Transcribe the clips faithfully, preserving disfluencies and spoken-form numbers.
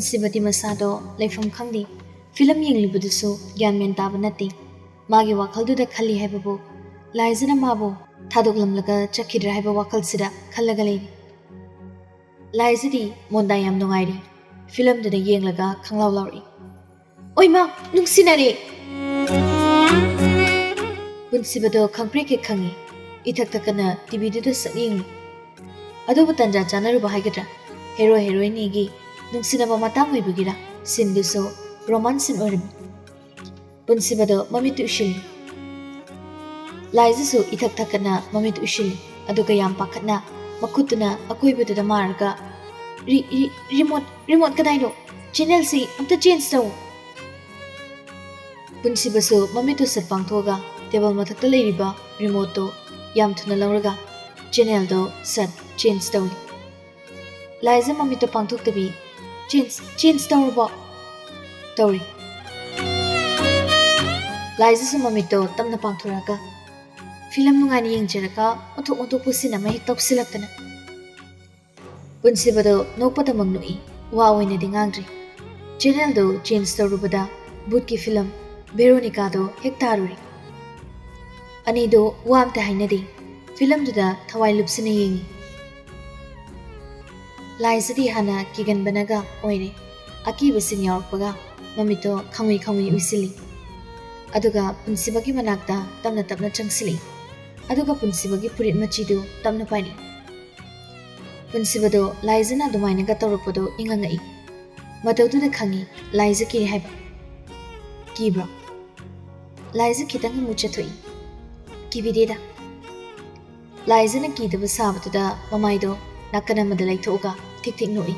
ꯁꯤꯕꯗꯤ ꯃꯁꯥꯗꯣ ꯂꯩꯐꯝ ꯈꯪꯗꯦ꯫ ꯐꯤꯂꯝ ꯌꯦꯡꯂꯤꯕꯗꯨꯁꯨ ꯒ꯭ꯌꯥꯟ ꯃꯦꯟ ꯇꯥꯕ ꯅꯠꯇꯦ꯫ ꯃꯥꯒꯤ ꯋꯥꯈꯜꯗꯨꯗ ꯈꯜꯂꯤ ꯍꯥꯏꯕꯕꯨ ꯂꯥꯏꯖꯅ ꯃꯥꯕꯨ ꯊꯥꯗꯣꯛꯂꯝꯂꯒ ꯆꯠꯈꯤꯗ꯭ꯔꯥ ꯍꯥꯏꯕ ꯋꯥꯈꯜꯁꯤꯗ ꯈꯜꯂꯒ ꯂꯩꯔꯤ꯫ ꯂꯥꯏꯖꯗꯤ ꯃꯣꯟꯗꯥ ꯌꯥꯝ ꯅꯨꯡꯉꯥꯏꯔꯤ꯫ ꯐꯤꯂꯝꯗꯨꯗ ꯌꯦꯡꯂꯒ ꯈꯪꯂꯥꯎ ꯂꯥꯎꯔꯛꯏ꯫ "ꯑꯣꯏꯃꯥ, ꯅꯨꯡꯁꯤꯅꯔꯦ!" ꯄꯨꯟꯁꯤꯕꯗꯣ ꯈꯪꯄ꯭ꯔꯦꯛ ꯍꯦꯛ ꯈꯪꯉꯤ꯫ ꯏꯊꯛ ꯊꯛꯀꯠꯅ ꯇꯤꯚꯤꯗꯨꯗ ꯁꯛ ꯌꯦꯡꯂꯤ꯫ ꯑꯗꯨꯕꯨ ꯇꯟꯖꯥ ꯆꯥꯅꯔꯨꯕ ꯍꯥꯏꯒꯗ꯭ꯔꯥ, ꯍꯦꯔꯣ ꯍꯦꯔꯣꯏꯅꯤꯒꯤ ꯅꯨꯡꯁꯤꯅꯕ ꯃꯇꯥꯡ ꯑꯣꯏꯕꯒꯤꯔꯥ, ꯁꯤꯟꯗꯨꯁꯨ ꯔꯣꯃꯥꯟꯁ ꯁꯤꯟ ꯑꯣꯏꯔꯝꯃꯤ꯫ ꯄꯨꯟꯁꯤꯕꯗꯣ ꯃꯃꯤꯠ ꯎꯏꯁꯤꯜꯂꯤ꯫ ꯂꯥꯏꯖꯁꯨ ꯏꯊꯛ ꯊꯛꯀꯠꯅ ꯃꯃꯤꯠ ꯎꯏꯁꯤꯜꯂꯤ, ꯑꯗꯨꯒ ꯌꯥꯝ ꯄꯥꯈꯠꯅ ꯃꯈꯨꯠꯇꯨꯅ ꯑꯀꯣꯏꯕꯗꯨꯗ ꯃꯥꯔꯒ, "ꯔꯤ-, ꯔꯤ-, ꯔꯤꯃꯣꯠ, ꯔꯤꯃꯣꯠ ꯀꯗꯥꯏꯅꯣ? ꯆꯦꯅꯦꯜꯁꯤ ꯑꯝꯇ ꯆꯦꯟꯖ ꯇꯧ!" ꯄꯨꯟꯁꯤꯕꯁꯨ ꯃꯃꯤꯠꯇꯨ ꯁꯠ ꯄꯥꯡꯊꯣꯛꯑꯒ ꯇꯦꯕꯜ ꯃꯊꯛꯇ ꯂꯩꯔꯤꯕ ꯔꯤꯃꯣꯠꯇꯨ ꯌꯥꯝ ꯊꯨꯅ ꯂꯧꯔꯒ ꯆꯦꯅꯦꯜꯗꯣ ꯁꯠ ꯆꯦꯟꯖ ꯇꯧꯏ꯫ ꯂꯥꯏꯖ ꯃꯃꯤꯠꯇꯣ ꯄꯥꯡꯊꯣꯛꯇꯕꯤ, "ꯆꯦꯟꯖ, ꯆꯦꯟꯖ ꯇꯧꯔꯕꯣ?" "ꯇꯧꯔꯦ꯫" ꯂꯥꯏꯖꯁꯨ ꯃꯃꯤꯠꯇꯣ ꯇꯞꯅ ꯄꯥꯡꯊꯣꯔꯛꯑꯒ, "ꯐꯤꯂꯝ ꯅꯨꯡꯉꯥꯏꯅ ꯌꯦꯡꯖꯔꯒ ꯑꯣꯟꯊꯣꯛ ꯑꯣꯟꯊꯣꯛꯄ ꯁꯤꯟ ꯑꯃ ꯍꯦꯛ ꯇꯧꯁꯤꯜꯂꯛꯇꯅ꯫" ꯄꯨꯟꯁꯤꯕꯗꯣ ꯅꯣꯛꯄꯗꯃꯛ ꯅꯣꯛꯏ, ꯋꯥ ꯑꯣꯏꯅꯗꯤ ꯉꯥꯡꯗ꯭ꯔꯤ꯫ ꯆꯦꯅꯦꯜꯗꯣ ꯆꯦꯟꯖ ꯇꯧꯔꯨꯕꯗ ꯚꯨꯠꯀꯤ ꯐꯤꯂꯝ ꯚꯦꯔꯣꯅꯤꯀꯥꯗꯣ ꯍꯦꯛ ꯇꯥꯔꯨꯔꯦ꯫ ꯑꯅꯤꯗꯣ ꯋꯥ ꯑꯝꯇ ꯍꯥꯏꯅꯗꯦ꯫ ꯐꯤꯂꯝꯗꯨꯗ ꯊꯋꯥꯏ ꯂꯨꯞꯁꯤꯟꯅ ꯌꯦꯡꯉꯤ꯫ ꯂꯥꯏꯖꯗꯤ ꯍꯥꯟꯅ ꯀꯤꯒꯟꯕꯅꯒ ꯑꯣꯏꯔꯦ꯫ ꯑꯀꯤꯕ ꯁꯤꯟ ꯌꯥꯎꯔꯛꯄꯒ ꯃꯃꯤꯠꯇꯣ ꯈꯪꯉꯨꯏ ꯈꯪꯉꯨꯏ ꯎꯏꯁꯤꯜꯂꯤ꯫ ꯑꯗꯨꯒ ꯄꯨꯟꯁꯤꯕꯒꯤ ꯃꯅꯥꯛꯇ ꯇꯞꯅ ꯇꯞꯅ ꯆꯪꯁꯤꯜꯂꯛꯏ꯫ ꯑꯗꯨꯒ ꯄꯨꯟꯁꯤꯕꯒꯤ ꯐꯨꯔꯤꯠ ꯃꯆꯤꯗꯨ ꯇꯞꯅ ꯄꯥꯏꯔꯛꯏ꯫ ꯄꯨꯟꯁꯤꯕꯗꯣ ꯂꯥꯏꯖꯅ ꯑꯗꯨꯃꯥꯏꯅꯒ ꯇꯧꯔꯛꯄꯗꯣ ꯏꯉꯛ ꯉꯛꯏ꯫ ꯃꯇꯧꯗꯨꯗ ꯈꯪꯉꯤ ꯂꯥꯏꯖ ꯀꯤꯔꯦ ꯍꯥꯏꯕ꯫ "ꯀꯤꯕ꯭ꯔꯣ?" ꯂꯥꯏꯖ ꯈꯤꯇꯪ ꯑꯃꯨꯛ ꯆꯠꯊꯣꯛꯏ꯫ "ꯀꯤꯕꯤꯗꯦꯗ꯫" ꯂꯥꯏꯖꯅ ꯀꯤꯗꯕ ꯁꯥꯕꯗꯨꯗ ꯃꯃꯥꯏꯗꯣ ꯅꯥꯀꯟ ꯑꯃꯗ ꯂꯩꯊꯣꯛꯑꯒ ꯊꯤꯛ ꯊꯤꯛ ꯅꯣꯛꯏ꯫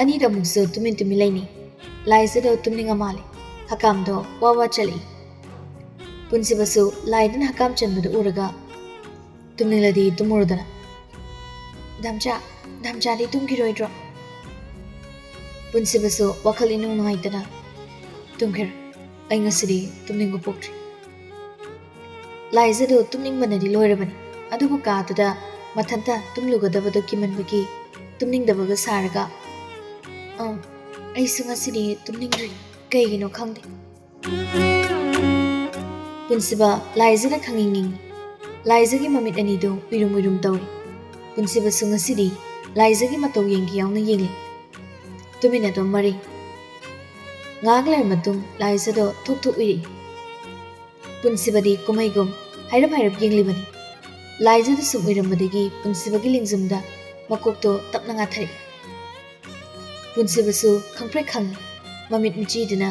ꯑꯅꯤꯗ ꯑꯃꯨꯛꯁꯨ ꯇꯨꯃꯤꯟ ꯇꯨꯃꯤꯟ ꯂꯩꯅꯩ꯫ ꯂꯥꯏꯖꯗꯣ ꯇꯨꯝꯅꯤꯡꯉ ꯃꯥꯜꯂꯦ꯫ ꯍꯀꯥꯝꯗꯣ ꯋꯥ ꯋꯥ ꯆꯜꯂꯛꯏ꯫ ꯄꯨꯟꯁꯤꯕꯁꯨ ꯂꯥꯏꯗꯅ ꯍꯀꯥꯝ ꯆꯟꯕꯗꯨ ꯎꯔꯒ, "ꯇꯨꯝꯅꯤꯡꯂꯗꯤ ꯇꯨꯝꯃꯨꯔꯣꯗꯅ꯫" "ꯗꯥꯝꯆꯥ, ꯗꯥꯝꯆꯥꯗꯤ ꯇꯨꯝꯈꯤꯔꯣꯏꯗ꯭ꯔꯣ?" ꯄꯨꯟꯁꯤꯕꯁꯨ ꯋꯥꯈꯜ ꯏꯅꯨꯡ ꯅꯨꯡꯉꯥꯏꯇꯅ, "ꯇꯨꯝꯈꯤꯔꯣꯏ꯫ ꯑꯩ ꯉꯁꯤꯗꯤ ꯇꯨꯝꯅꯤꯡꯕ ꯄꯣꯛꯇ꯭ꯔꯤ꯫" ꯂꯥꯏꯖꯗꯨ ꯇꯨꯝꯅꯤꯡꯕꯅꯗꯤ ꯂꯣꯏꯔꯕꯅꯤ, ꯑꯗꯨꯕꯨ ꯀꯥꯗꯨꯗ ꯃꯊꯟꯇ ꯇꯨꯝꯂꯨꯒꯗꯕꯗꯨ ꯀꯤꯃꯟꯕꯒꯤ ꯇꯨꯝꯅꯤꯡꯗꯕꯒ ꯁꯥꯔꯒ, "ꯑꯪ, ꯑꯩꯁꯨ ꯉꯁꯤꯗꯤ ꯇꯨꯝꯅꯤꯡꯗ꯭ꯔꯤ꯫ ꯀꯩꯒꯤꯅꯣ ꯈꯪꯗꯦ꯫" ꯄꯨꯟꯁꯤꯕ ꯂꯥꯏꯖꯗ ꯈꯪꯌꯦꯡ ꯌꯦꯡꯉꯤ꯫ ꯂꯥꯏꯖꯒꯤ ꯃꯃꯤꯠ ꯑꯅꯤꯗꯨ ꯎꯏꯔꯨꯝ ꯎꯏꯔꯨꯝ ꯇꯧꯏ꯫ ꯄꯨꯟꯁꯤꯕꯁꯨ ꯉꯁꯤꯗꯤ ꯂꯥꯏꯖꯒꯤ ꯃꯇꯧ ꯌꯦꯡꯒꯦ ꯌꯥꯎꯅ ꯌꯦꯡꯂꯤ꯫ ꯇꯨꯃꯤꯟꯅ ꯑꯗꯨꯝ ꯃꯔꯩ꯫ ꯉꯥꯏꯍꯥꯛ ꯂꯩꯔ ꯃꯇꯨꯡ ꯂꯥꯏꯖꯗꯣ ꯊꯣꯛ ꯊꯣꯛ ꯎꯏꯔꯛꯏ꯫ ꯄꯨꯟꯁꯤꯕꯗꯤ ꯀꯨꯝꯍꯩꯒꯨꯝ ꯍꯥꯏꯔꯞ ꯍꯥꯏꯔꯞ ꯌꯦꯡꯂꯤꯕꯅꯤ꯫ ꯂꯥꯏꯖꯗ ꯁꯨꯝ ꯎꯏꯔꯝꯕꯗꯒꯤ ꯄꯨꯟꯁꯤꯕꯒꯤ ꯂꯦꯡꯖꯨꯝꯗ ꯃꯀꯣꯛꯇꯣ ꯇꯞꯅ ꯉꯥꯊꯔꯛꯏ꯫ ꯄꯨꯟꯁꯤꯕꯁꯨ ꯈꯪꯄ꯭ꯔꯦꯛ ꯈꯪꯏ꯫ ꯃꯃꯤꯠ ꯃꯆꯤꯗꯨꯅ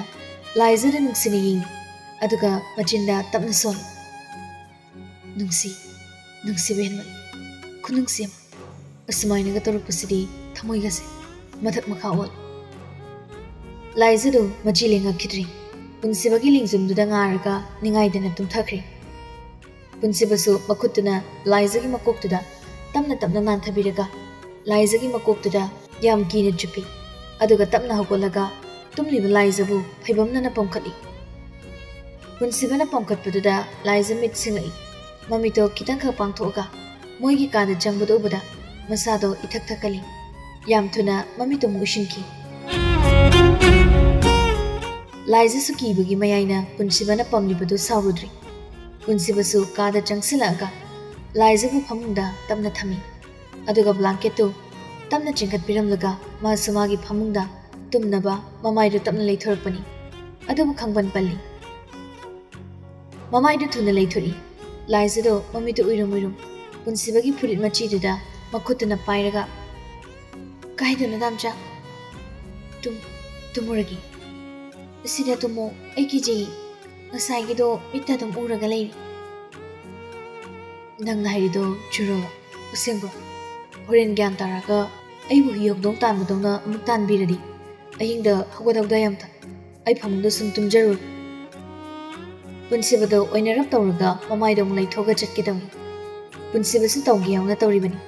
ꯂꯥꯏꯖꯗ ꯅꯨꯡꯁꯤꯅ ꯌꯦꯡꯏ, ꯑꯗꯨꯒ ꯃꯆꯤꯟꯗ ꯇꯞꯅ ꯁꯣꯜꯂꯤ꯫ "ꯅꯨꯡꯁꯤ, ꯅꯨꯡꯁꯤꯕ ꯍꯦꯟꯃꯜꯂꯤ, ꯈꯨꯅꯨꯡꯁꯤ ꯑꯃ꯫ ꯑꯁꯨꯃꯥꯏꯅꯒ ꯇꯧꯔꯛꯄꯁꯤꯗꯤ ꯊꯃꯣꯏꯒꯁꯦ ꯃꯊꯛ ꯃꯈꯥ ꯑꯣꯜꯂꯤ꯫" ꯂꯥꯏꯖꯗꯨ ꯃꯆꯤ ꯂꯦꯡꯉꯛꯈꯤꯗ꯭ꯔꯤ꯫ ꯄꯨꯟꯁꯤꯕꯒꯤ ꯂꯦꯡꯖꯨꯝꯗꯨꯗ ꯉꯥꯔꯒ ꯅꯤꯡꯉꯥꯏꯗꯅ ꯇꯨꯝꯊꯈ꯭ꯔꯦ꯫ ꯄꯨꯟꯁꯤꯕꯁꯨ ꯃꯈꯨꯠꯇꯨꯅ ꯂꯥꯏꯖꯒꯤ ꯃꯀꯣꯛꯇꯨꯗ ꯇꯞꯅ ꯇꯞꯅ ꯅꯥꯟꯊꯕꯤꯔꯒ ꯂꯥꯏꯖꯒꯤ ꯃꯀꯣꯛꯇꯨꯗ ꯌꯥꯝ ꯀꯤꯅ ꯆꯨꯞꯄꯤ꯫ ꯑꯗꯨꯒ ꯇꯞꯅ ꯍꯧꯒꯠꯂꯒ ꯇꯨꯝꯂꯤꯕ ꯂꯥꯏꯖꯕꯨ ꯐꯩꯕꯝꯅꯅ ꯄꯝꯈꯠꯂꯤ꯫ ꯄꯨꯟꯁꯤꯕꯅ ꯄꯝꯈꯠꯄꯗꯨꯗ ꯂꯥꯏꯖ ꯃꯤꯠ ꯁꯤꯡꯂꯛꯏ꯫ ꯃꯃꯤꯠꯇꯣ ꯈꯤꯇꯪꯈꯛ ꯄꯥꯡꯊꯣꯛꯑꯒ ꯃꯣꯏꯒꯤ ꯀꯥꯗ ꯆꯪꯕꯗꯨ ꯎꯕꯗ ꯃꯁꯥꯗꯣ ꯏꯊꯛ ꯊꯛꯀꯠꯂꯤ꯫ ꯌꯥꯝ ꯊꯨꯅ ꯃꯃꯤꯠꯇꯨ ꯑꯃꯨꯛ ꯎꯏꯁꯤꯟꯈꯤ꯫ ꯂꯥꯏꯖꯁꯨ ꯀꯤꯕꯒꯤ ꯃꯌꯥꯏꯅ ꯄꯨꯟꯁꯤꯕꯅ ꯄꯝꯂꯤꯕꯗꯨ ꯁꯥꯎꯔꯨꯗ꯭ꯔꯤ꯫ ꯄꯨꯟꯁꯤꯕꯁꯨ ꯀꯥꯗ ꯆꯪꯁꯤꯜꯂꯛꯑꯒ ꯂꯥꯏꯖꯕꯨ ꯐꯃꯨꯡꯗ ꯇꯞꯅ ꯊꯝꯃꯤ꯫ ꯑꯗꯨꯒ ꯕ꯭ꯂꯥꯡꯀꯦꯠꯇꯨ ꯇꯞꯅ ꯆꯤꯡꯈꯠꯄꯤꯔꯝꯂꯒ ꯃꯥꯁꯨ ꯃꯥꯒꯤ ꯐꯃꯨꯡꯗ ꯇꯨꯝꯅꯕ ꯃꯃꯥꯏꯗꯨ ꯇꯞꯅ ꯂꯩꯊꯣꯔꯛꯄꯅꯤ꯫ ꯑꯗꯨꯕꯨ ꯈꯪꯕꯟ ꯄꯜꯂꯤ꯫ ꯃꯃꯥꯏꯗꯨ ꯊꯨꯅ ꯂꯩꯊꯣꯛꯏ꯫ ꯂꯥꯏꯖꯗꯣ ꯃꯃꯤꯠꯇꯨ ꯎꯏꯔꯨꯝ ꯎꯏꯔꯨꯝ ꯄꯨꯟꯁꯤꯕꯒꯤ ꯐꯨꯔꯤꯠ ꯃꯆꯤꯗꯨꯗ ꯃꯈꯨꯠꯇꯨꯅ ꯄꯥꯏꯔꯒ, "ꯀꯥꯏꯗꯅꯣ ꯗꯥꯝꯆꯥ? ꯇꯨꯝ-, ꯇꯨꯝꯃꯨꯔꯒꯦ꯫ ꯁꯤꯗ ꯇꯨꯝꯃꯣ, ꯑꯩ ꯀꯤꯖꯩ꯫ ꯉꯁꯥꯏꯒꯤꯗꯣ ꯃꯤꯠꯇ ꯑꯗꯨꯝ ꯎꯔꯒ ꯂꯩꯔꯦ꯫" "ꯅꯪꯅ ꯍꯥꯏꯔꯤꯗꯣ ꯆꯨꯔꯣ? ꯑꯁꯦꯡꯕ? ꯍꯣꯔꯦꯟ ꯒ꯭ꯌꯥꯟ ꯇꯥꯔꯒ ꯑꯩꯕꯨ ꯍꯤ ꯍꯧꯗꯣꯡ ꯇꯥꯟꯕꯗꯧꯅ ꯑꯃꯨꯛ ꯇꯥꯟꯕꯤꯔꯗꯤ ꯑꯍꯤꯡꯗ ꯍꯧꯒꯠꯍꯧꯗ ꯌꯥꯝꯇ꯫ ꯑꯩ ꯐꯃꯨꯡꯗ ꯁꯨꯝ ꯇꯨꯝꯖꯔꯨꯔꯦ꯫" ꯄꯨꯟꯁꯤꯕꯗꯣ ꯑꯣꯏꯅꯔꯞ ꯇꯧꯔꯒ ꯃꯃꯥꯏꯗꯣ ꯑꯃꯨꯛ ꯂꯩꯊꯣꯛꯑꯒ ꯆꯠꯀꯦ ꯇꯧꯏ꯫ ꯄꯨꯟꯁꯤꯕꯁꯨ ꯇꯧꯒꯦ ꯌꯥꯎꯅ ꯇꯧꯔꯤꯕꯅꯤ꯫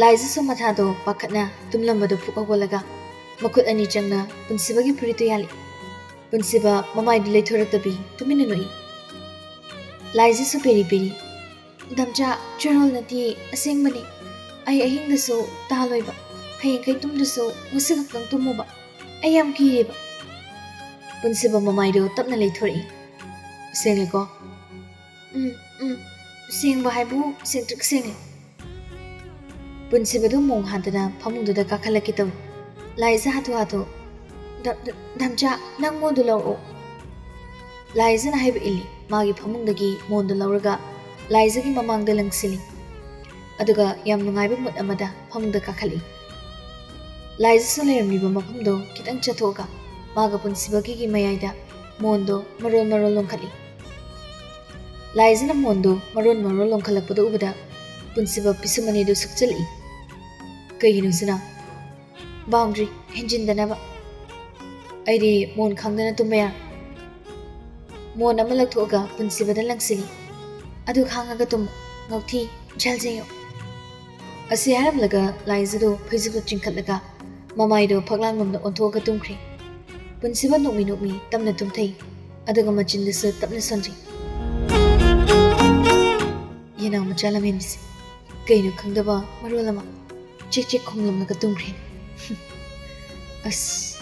ꯂꯥꯏꯖꯁꯨ ꯃꯊꯥꯗꯣ ꯄꯥꯈꯠꯅ ꯇꯨꯝꯂꯝꯕꯗꯣ ꯐꯨꯛ ꯍꯧꯒꯠꯂꯒ ꯃꯈꯨꯠ ꯑꯅꯤ ꯆꯪꯅ ꯄꯨꯟꯁꯤꯕꯒꯤ ꯐꯨꯔꯤꯠꯇꯨ ꯌꯥꯜꯂꯤ꯫ ꯄꯨꯟꯁꯤꯕ ꯃꯃꯥꯏꯗꯨ ꯂꯩꯊꯣꯔꯛꯇꯕꯤ ꯇꯨꯃꯤꯟꯅ ꯅꯣꯛꯏ꯫ ꯂꯥꯏꯖꯁꯨ ꯄꯦꯔꯤ ꯄꯦꯔꯤ, "ꯗꯥꯝꯆꯥ, ꯆꯨꯔꯣꯜ ꯅꯠꯇꯦ, ꯑꯁꯦꯡꯕꯅꯤ꯫ ꯑꯩ ꯑꯍꯤꯡꯗꯁꯨ ꯇꯥꯜꯂꯣꯏꯕ, ꯍꯌꯦꯡꯈꯩ ꯇꯨꯝꯗ꯭ꯔꯁꯨ ꯉꯁꯤ ꯈꯛꯇꯪ ꯇꯨꯝꯃꯨꯕ꯫ ꯑꯩ ꯌꯥꯝ ꯀꯤꯔꯦꯕ꯫ ꯄꯨꯟꯁꯤꯕ ꯃꯃꯥꯏꯗꯣ ꯇꯞꯅ ꯂꯩꯊꯣꯔꯛꯏ꯫ "ꯁꯦꯡꯂꯦꯀꯣ?" "ꯎꯝ, ꯎꯝ, ꯁꯦꯡꯕ ꯍꯥꯏꯕꯨ ꯁꯦꯡꯇ꯭ꯔꯤꯛ ꯁꯦꯡꯂꯦ꯫" ꯄꯨꯟꯁꯤꯕꯗꯨ ꯃꯣꯡ ꯍꯥꯟꯗꯅ ꯐꯃꯨꯡꯗꯨꯗ ꯀꯥꯈꯠꯂꯛꯀꯦ ꯇꯧꯏ꯫ ꯂꯥꯏꯖ ꯍꯥꯊꯨ ꯍꯥꯊꯨ, "ꯙ-, ꯙ-, ꯙꯝꯆꯥ, ꯅꯪ ꯃꯣꯟꯗꯨ ꯂꯧꯔꯛꯑꯣ꯫" ꯂꯥꯏꯖꯅ ꯍꯥꯏꯕ ꯏꯜꯂꯤ꯫ ꯃꯥꯒꯤ ꯐꯃꯨꯡꯗꯒꯤ ꯃꯣꯟꯗꯨ ꯂꯧꯔꯒ ꯂꯥꯏꯖꯒꯤ ꯃꯃꯥꯡꯗ ꯂꯪꯁꯤꯜꯂꯤ꯫ ꯑꯗꯨꯒ ꯌꯥꯝ ꯅꯨꯡꯉꯥꯏꯕ ꯃꯨꯠ ꯑꯃꯗ ꯐꯃꯨꯡꯗ ꯀꯥꯈꯠꯂꯤ꯫ ꯂꯥꯏꯖꯁꯨ ꯂꯩꯔꯝꯂꯤꯕ ꯃꯐꯝꯗꯣ ꯈꯤꯇꯪ ꯆꯠꯊꯣꯛꯑꯒ ꯃꯥꯒ ꯄꯨꯟꯁꯤꯕꯒꯤꯒꯤ ꯃꯌꯥꯏꯗ ꯃꯣꯟꯗꯣ ꯃꯔꯣꯜ ꯃꯔꯣꯜ ꯂꯣꯟꯈꯠꯂꯤ꯫ ꯂꯥꯏꯖꯅ ꯃꯣꯟꯗꯣ ꯃꯔꯣꯜ ꯃꯔꯣꯜ ꯂꯣꯟꯈꯠꯂꯛꯄꯗ ꯎꯕꯗ ꯄꯨꯟꯁꯤꯕ ꯄꯤꯁꯨꯝ ꯑꯅꯤꯗꯨ ꯁꯨꯛꯆꯜꯂꯛꯏ꯫ "ꯀꯩꯒꯤꯅꯣ ꯁꯤꯅ?" "ꯕꯥꯎꯟꯗ꯭ꯔꯤ ꯍꯦꯟꯖꯤꯟꯗꯅꯕ꯫" "ꯑꯩꯗꯤ ꯃꯣꯟ ꯈꯪꯗꯅ ꯇꯨꯝꯕ ꯌꯥꯔꯣꯏ꯫" ꯃꯣꯟ ꯑꯃ ꯂꯧꯊꯣꯛꯑꯒ ꯄꯨꯟꯁꯤꯕꯗ ꯂꯪꯁꯤꯜꯂꯤ꯫ "ꯑꯗꯨ ꯈꯥꯡꯉꯒ ꯇꯨꯝꯃꯨ, ꯉꯧꯊꯤ, ꯖꯦꯜ ꯖꯦꯡꯌꯨ꯫" ꯑꯁꯤ ꯍꯥꯏꯔꯝꯂꯒ ꯂꯥꯏꯖꯗꯨ ꯐꯩꯖꯨꯞꯇ ꯆꯤꯡꯈꯠꯂꯒ ꯃꯃꯥꯏꯗꯣ ꯐꯛꯂꯥꯡꯂꯣꯝꯗ ꯑꯣꯟꯊꯣꯛꯑꯒ ꯇꯨꯝꯈ꯭ꯔꯦ꯫ ꯄꯨꯟꯁꯤꯕ ꯅꯣꯛꯃꯤ ꯅꯣꯛꯃꯤ ꯇꯞꯅ ꯇꯨꯝꯊꯩ, ꯑꯗꯨꯒ ꯃꯆꯤꯟꯗꯨꯁꯨ ꯇꯞꯅ ꯁꯣꯟꯖꯩ꯫ ꯌꯦꯅꯥꯎ ꯃꯆꯥ ꯂꯝꯍꯦꯟꯕꯤꯁꯦ ꯀꯩꯅꯣ ꯈꯪꯗꯕ ꯃꯔꯣꯜ ꯑꯃ ꯆꯦꯛ ꯆꯦꯛ ꯈꯣꯡꯂꯝꯂꯒ ꯇꯨꯝꯈ꯭ꯔꯦ꯫ ꯑꯁ,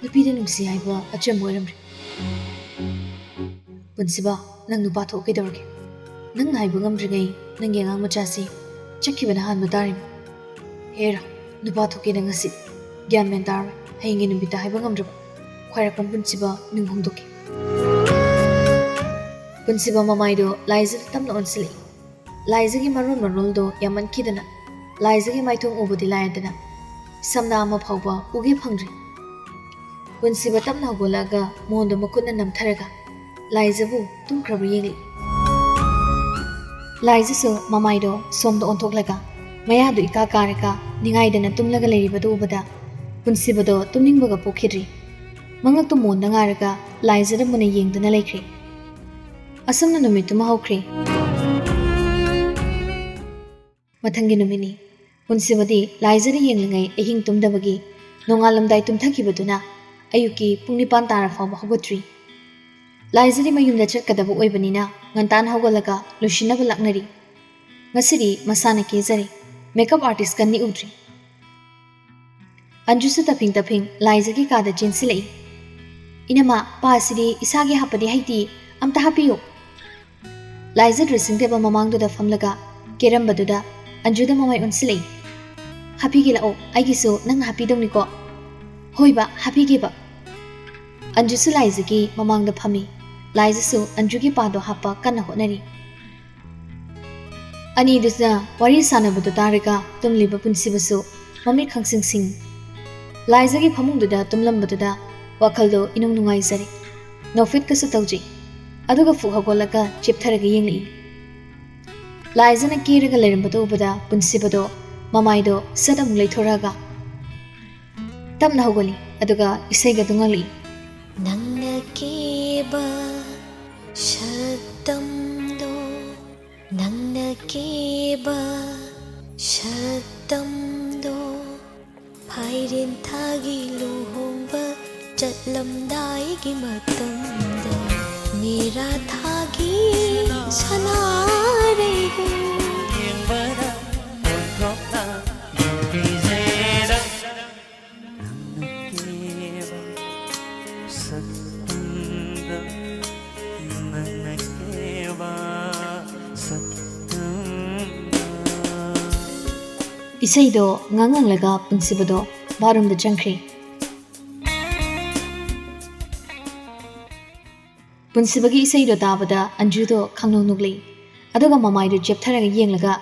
ꯅꯨꯄꯤꯗ ꯅꯨꯡꯁꯤ ꯍꯥꯏꯕ ꯑꯆꯝꯕ ꯑꯣꯏꯔꯝꯂꯦ꯫ ꯄꯨꯟꯁꯤꯕ, ꯅꯪ ꯅꯨꯄꯥ ꯊꯣꯛ ꯀꯩꯗꯧꯔꯒꯦ? ꯅꯪꯅ ꯍꯥꯏꯕ ꯉꯝꯗ꯭ꯔꯤꯉꯩ ꯅꯪꯒꯤ ꯑꯉꯥꯡ ꯃꯆꯥꯁꯤ ꯆꯠꯈꯤꯕꯅ ꯍꯥꯟꯕ ꯇꯥꯔꯦ꯫ ꯍꯦꯔꯥ, ꯅꯨꯄꯥ ꯊꯣꯛꯀꯦ ꯅꯪ ꯉꯁꯤ꯫ ꯒ꯭ꯌꯥꯟ ꯃꯦꯟ ꯇꯥꯔꯣꯏ꯫ ꯍꯌꯦꯡꯒꯤ ꯅꯨꯃꯤꯠꯇ ꯍꯥꯏꯕ ꯉꯝꯗ꯭ꯔꯕ ꯈ꯭ꯋꯥꯏꯔꯥꯛꯄꯝ ꯄꯨꯟꯁꯤꯕ ꯅꯨꯡ ꯍꯣꯡꯗꯣꯛꯀꯦ꯫ ꯄꯨꯟꯁꯤꯕ ꯃꯃꯥꯏꯗꯣ ꯂꯥꯏꯖꯗ ꯇꯞꯅ ꯑꯣꯟꯁꯤꯜꯂꯛꯏ꯫ ꯂꯥꯏꯖꯒꯤ ꯃꯔꯣꯜ ꯃꯔꯣꯜꯗꯣ ꯌꯥꯝꯃꯟꯈꯤꯗꯅ ꯂꯥꯏꯖꯒꯤ ꯃꯥꯏꯊꯣꯡ ꯎꯕꯗꯤ ꯂꯥꯏꯔꯗꯅ ꯁꯝꯅꯥ ꯑꯃ ꯐꯥꯎꯕ ꯎꯒꯦ ꯐꯪꯗ꯭ꯔꯤ꯫ ꯄꯨꯟꯁꯤꯕ ꯇꯞꯅ ꯍꯧꯒꯠꯂꯛꯑꯒ ꯃꯣꯟꯗꯣ ꯃꯈꯨꯠꯅ ꯅꯝꯊꯔꯒ ꯂꯥꯏꯖꯕꯨ ꯇꯨꯝꯈ꯭ꯔꯕ ꯌꯦꯡꯂꯛꯏ꯫ ꯂꯥꯏꯖꯁꯨ ꯃꯃꯥꯏꯗꯣ ꯁꯣꯝꯗ ꯑꯣꯟꯊꯣꯛꯂꯒ ꯃꯌꯥꯗꯨ ꯏꯀꯥ ꯀꯥꯔꯒ ꯅꯤꯡꯉꯥꯏꯗꯅ ꯇꯨꯝꯂꯒ ꯂꯩꯔꯤꯕꯗꯨ ꯎꯕꯗ ꯄꯨꯟꯁꯤꯕꯗꯣ ꯇꯨꯝꯅꯤꯡꯕꯒ ꯄꯣꯛꯈꯤꯗ꯭ꯔꯤ꯫ ꯃꯉꯛꯇꯨ ꯃꯣꯟꯗ ꯉꯥꯔꯒ ꯂꯥꯏꯖꯗ ꯃꯨꯟꯅ ꯌꯦꯡꯗꯨꯅ ꯂꯩꯈ꯭ꯔꯦ꯫ ꯑꯁꯨꯝꯅ ꯅꯨꯃꯤꯠꯇꯨꯃ ꯍꯧꯈ꯭ꯔꯦ꯫ ꯃꯊꯪꯒꯤ ꯅꯨꯃꯤꯠꯅꯤ꯫ ꯄꯨꯟꯁꯤꯕꯗꯤ ꯂꯥꯏꯖꯗ ꯌꯦꯡꯂꯤꯉꯩ ꯑꯍꯤꯡ ꯇꯨꯝꯗꯕꯒꯤ ꯅꯣꯡꯉꯥꯜꯂꯝꯗꯥꯏ ꯇꯨꯝꯊꯈꯤꯕꯗꯨꯅ ꯑꯌꯨꯛꯀꯤ ꯄꯨꯡ ꯅꯤꯄꯥꯟ ꯇꯥꯔ ꯐꯥꯎꯕ ꯍꯧꯒꯠꯇ꯭ꯔꯤ꯫ ꯂꯥꯏꯖꯗꯤ ꯃꯌꯨꯝꯗ ꯆꯠꯀꯗꯕ ꯑꯣꯏꯕꯅꯤꯅ ꯉꯟꯇꯥꯅ ꯍꯧꯒꯠꯂꯒ ꯂꯣꯏꯁꯤꯟꯅꯕ ꯂꯥꯛꯅꯔꯤ꯫ ꯉꯁꯤꯗꯤ ꯃꯁꯥꯅ ꯀꯦꯖꯔꯦ꯫ ꯃꯦꯀꯞ ꯑꯥꯔꯇꯤꯁꯀ ꯅꯤꯛꯎꯗ꯭ꯔꯤ꯫ ꯑꯟꯖꯨꯁꯨ ꯇꯞꯐꯤꯡ ꯇꯞꯐꯤꯡ ꯂꯥꯏꯖꯒꯤ ꯀꯥꯗ ꯆꯦꯟꯁꯤꯜꯂꯛꯏ꯫ "ꯏꯅꯝꯃ, ꯄꯥꯁꯤꯗꯤ ꯏꯁꯥꯒꯤ ꯍꯥꯞꯄꯗꯤ ꯍꯩꯇꯦ, ꯑꯝꯇ ꯍꯥꯞꯄꯤꯌꯨ꯫" ꯂꯥꯏꯖ ꯗ꯭ꯔꯦꯁꯤꯡ ꯇꯦꯕꯜ ꯃꯃꯥꯡꯗꯨꯗ ꯐꯝꯂꯒ ꯀꯦꯔꯝꯕꯗꯨꯗ ꯑꯟꯖꯨꯗ ꯃꯃꯥꯏ ꯑꯣꯟꯁꯤꯜꯂꯛꯏ꯫ "ꯍꯥꯞꯄꯤꯒꯦ ꯂꯥꯛꯑꯣ, ꯑꯩꯒꯤꯁꯨ ꯅꯪꯅ ꯍꯥꯞꯄꯤꯗꯧꯅꯤꯀꯣ꯫" "ꯍꯣꯏꯕ, ꯍꯥꯞꯄꯤꯒꯦꯕ꯫" ꯑꯟꯖꯨꯁꯨ ꯂꯥꯏꯖꯒꯤ ꯃꯃꯥꯡꯗ ꯐꯝꯃꯤ꯫ ꯂꯥꯏꯖꯁꯨ ꯑꯟꯖꯨꯒꯤ ꯄꯥꯗꯣ ꯍꯥꯞꯄ ꯀꯟꯅ ꯍꯣꯠꯅꯔꯤ꯫ ꯑꯅꯤꯗꯨꯅ ꯋꯥꯔꯤ ꯁꯥꯟꯅꯕꯗꯨ ꯇꯥꯔꯒ ꯇꯨꯝꯂꯤꯕ ꯄꯨꯟꯁꯤꯕꯁꯨ ꯃꯃꯤꯠ ꯈꯪꯁꯤꯡ ꯁꯤꯡ꯫ ꯂꯥꯏꯖꯒꯤ ꯐꯃꯨꯡꯗꯨꯗ ꯇꯨꯝꯂꯝꯕꯗꯨꯗ ꯋꯥꯈꯜꯗꯣ ꯏꯅꯨꯡ ꯅꯨꯡꯉꯥꯏꯖꯔꯦ꯫ ꯅꯣꯛꯐꯦꯠꯀꯁꯨ ꯇꯧꯖꯩ꯫ ꯑꯗꯨꯒ ꯐꯨꯛ ꯍꯧꯒꯠꯂꯒ ꯆꯦꯞꯊꯔꯒ ꯌꯦꯡꯂꯛꯏ꯫ ꯂꯥꯏꯖꯅ ꯀꯦꯔꯒ ꯂꯩꯔꯝꯕꯗꯨ ꯎꯕꯗ ꯄꯨꯟꯁꯤꯕꯗꯣ ꯃꯃꯥꯏꯗꯣ ꯁꯠ ꯑꯃꯨꯛ ꯂꯩꯊꯣꯔꯛꯑꯒ ꯇꯞꯅ ꯍꯧꯒꯠꯂꯤ꯫ ꯑꯗꯨꯒ ꯏꯁꯩꯒ ꯑꯗꯨ ꯉꯪꯂꯛꯏ꯫ ꯅꯪꯅ ꯀꯦꯕ ꯁꯛꯇꯝꯗꯣ, ꯅꯪꯅ ꯀꯦꯕ ꯁꯛꯇꯝꯗꯣ, ꯐꯥꯏꯔꯦꯟ ꯊꯥꯒꯤ ꯂꯨꯍꯣꯡꯕ ꯆꯠꯂꯝꯗꯥꯏꯒꯤ ꯃꯇꯝꯗ, ꯃꯦꯔꯥ ꯊꯥꯒꯤ ꯁꯅꯥꯔꯩꯒ ꯌꯦꯡꯕꯗ ꯑꯣꯟꯊꯣꯛꯅ ꯅꯨꯡꯁꯤꯖꯩꯗ꯫ ꯅꯪꯅ ꯀꯦꯕ ꯁꯛꯇꯝꯗ, ꯅꯪꯅ ꯀꯦꯕ ꯁꯛꯇꯝꯗ꯫ ꯏꯁꯩꯗꯣ ꯉꯪ ꯉꯪꯂꯒ ꯄꯨꯟꯁꯤꯕꯗꯣ ꯕꯥꯠꯔꯨꯝꯗ ꯆꯪꯈ꯭ꯔꯦ꯫ ꯄꯨꯟꯁꯤꯕꯒꯤ ꯏꯁꯩꯗꯣ ꯇꯥꯕꯗ ꯑꯟꯖꯨꯗꯣ ꯈꯪꯅꯣꯛ ꯅꯣꯛꯂꯛꯏ꯫ ꯑꯗꯨꯒ ꯃꯃꯥꯏꯗꯨ ꯆꯦꯞꯊꯔꯒ ꯌꯦꯡꯂꯒ,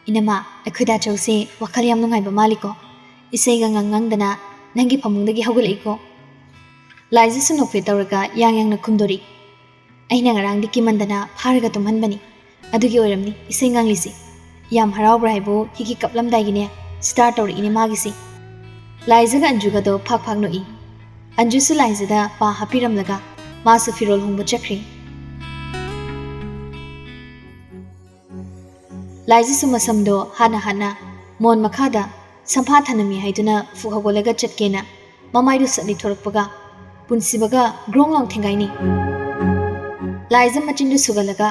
"ꯏꯅꯝꯃ, ꯑꯩꯈꯣꯏ ꯗꯥꯆꯧꯁꯦ ꯋꯥꯈꯜ ꯌꯥꯝ ꯅꯨꯡꯉꯥꯏꯕ ꯃꯥꯜꯂꯤꯀꯣ꯫ ꯏꯁꯩꯒ ꯉꯪ ꯉꯪꯗꯅ ꯅꯪꯒꯤ ꯐꯃꯨꯡꯗꯒꯤ ꯍꯧꯒꯠꯂꯛꯏꯀꯣ꯫" ꯂꯥꯏꯖꯁꯨ ꯅꯣꯛꯐꯦꯠ ꯇꯧꯔꯒ ꯌꯥꯡ ꯌꯥꯡꯅ ꯈꯨꯝꯗꯣꯔꯛꯏ꯫ "ꯑꯩꯅ ꯉꯔꯥꯡꯗꯤ ꯀꯤꯃꯟꯗꯅ ꯐꯥꯔꯒ ꯇꯨꯝꯍꯟꯕꯅꯤ꯫ ꯑꯗꯨꯒꯤ ꯑꯣꯏꯔꯝꯅꯤ ꯏꯁꯩ ꯉꯪꯂꯤꯁꯤ꯫ ꯌꯥꯝ ꯍꯔꯥꯎꯕ꯭ꯔꯥ ꯍꯥꯏꯕꯨ ꯍꯤꯒꯤ ꯀꯞꯂꯝꯗꯥꯏꯒꯤꯅꯦ, ꯁ꯭ꯇꯥꯔ ꯇꯧꯔꯛꯏꯅꯦ ꯃꯥꯒꯤꯁꯤ꯫" ꯂꯥꯏꯖꯒ ꯑꯟꯖꯨꯒꯗꯣ ꯐꯥꯛ ꯐꯥꯛ ꯅꯣꯛꯏ꯫ ꯑꯟꯖꯨꯁꯨ ꯂꯥꯏꯖꯗ ꯄꯥ ꯍꯥꯞꯄꯤꯔꯝꯂꯒ ꯃꯥꯁꯨ ꯐꯤꯔꯣꯜ ꯍꯣꯡꯕ ꯆꯠꯈ꯭ꯔꯦ꯫ ꯂꯥꯏꯖꯁꯨ ꯃꯁꯝꯗꯣ ꯍꯥꯟꯅ ꯍꯥꯟꯅ ꯃꯣꯟ ꯃꯈꯥꯗ ꯁꯝꯐꯥ ꯊꯅꯝꯃꯤ ꯍꯥꯏꯗꯨꯅ ꯐꯨꯛ ꯍꯧꯒꯠꯂꯒ ꯆꯠꯀꯦꯅ ꯃꯃꯥꯏꯗꯨ ꯁꯠ ꯂꯤꯊꯣꯔꯛꯄꯒ ꯄꯨꯟꯁꯤꯕꯒ ꯒ꯭ꯔꯣꯡ ꯂꯥꯎ ꯊꯦꯡꯒꯥꯏꯅꯩ꯫ ꯂꯥꯏꯖ ꯃꯆꯤꯟꯗꯨ ꯁꯨꯒꯠꯂꯒ,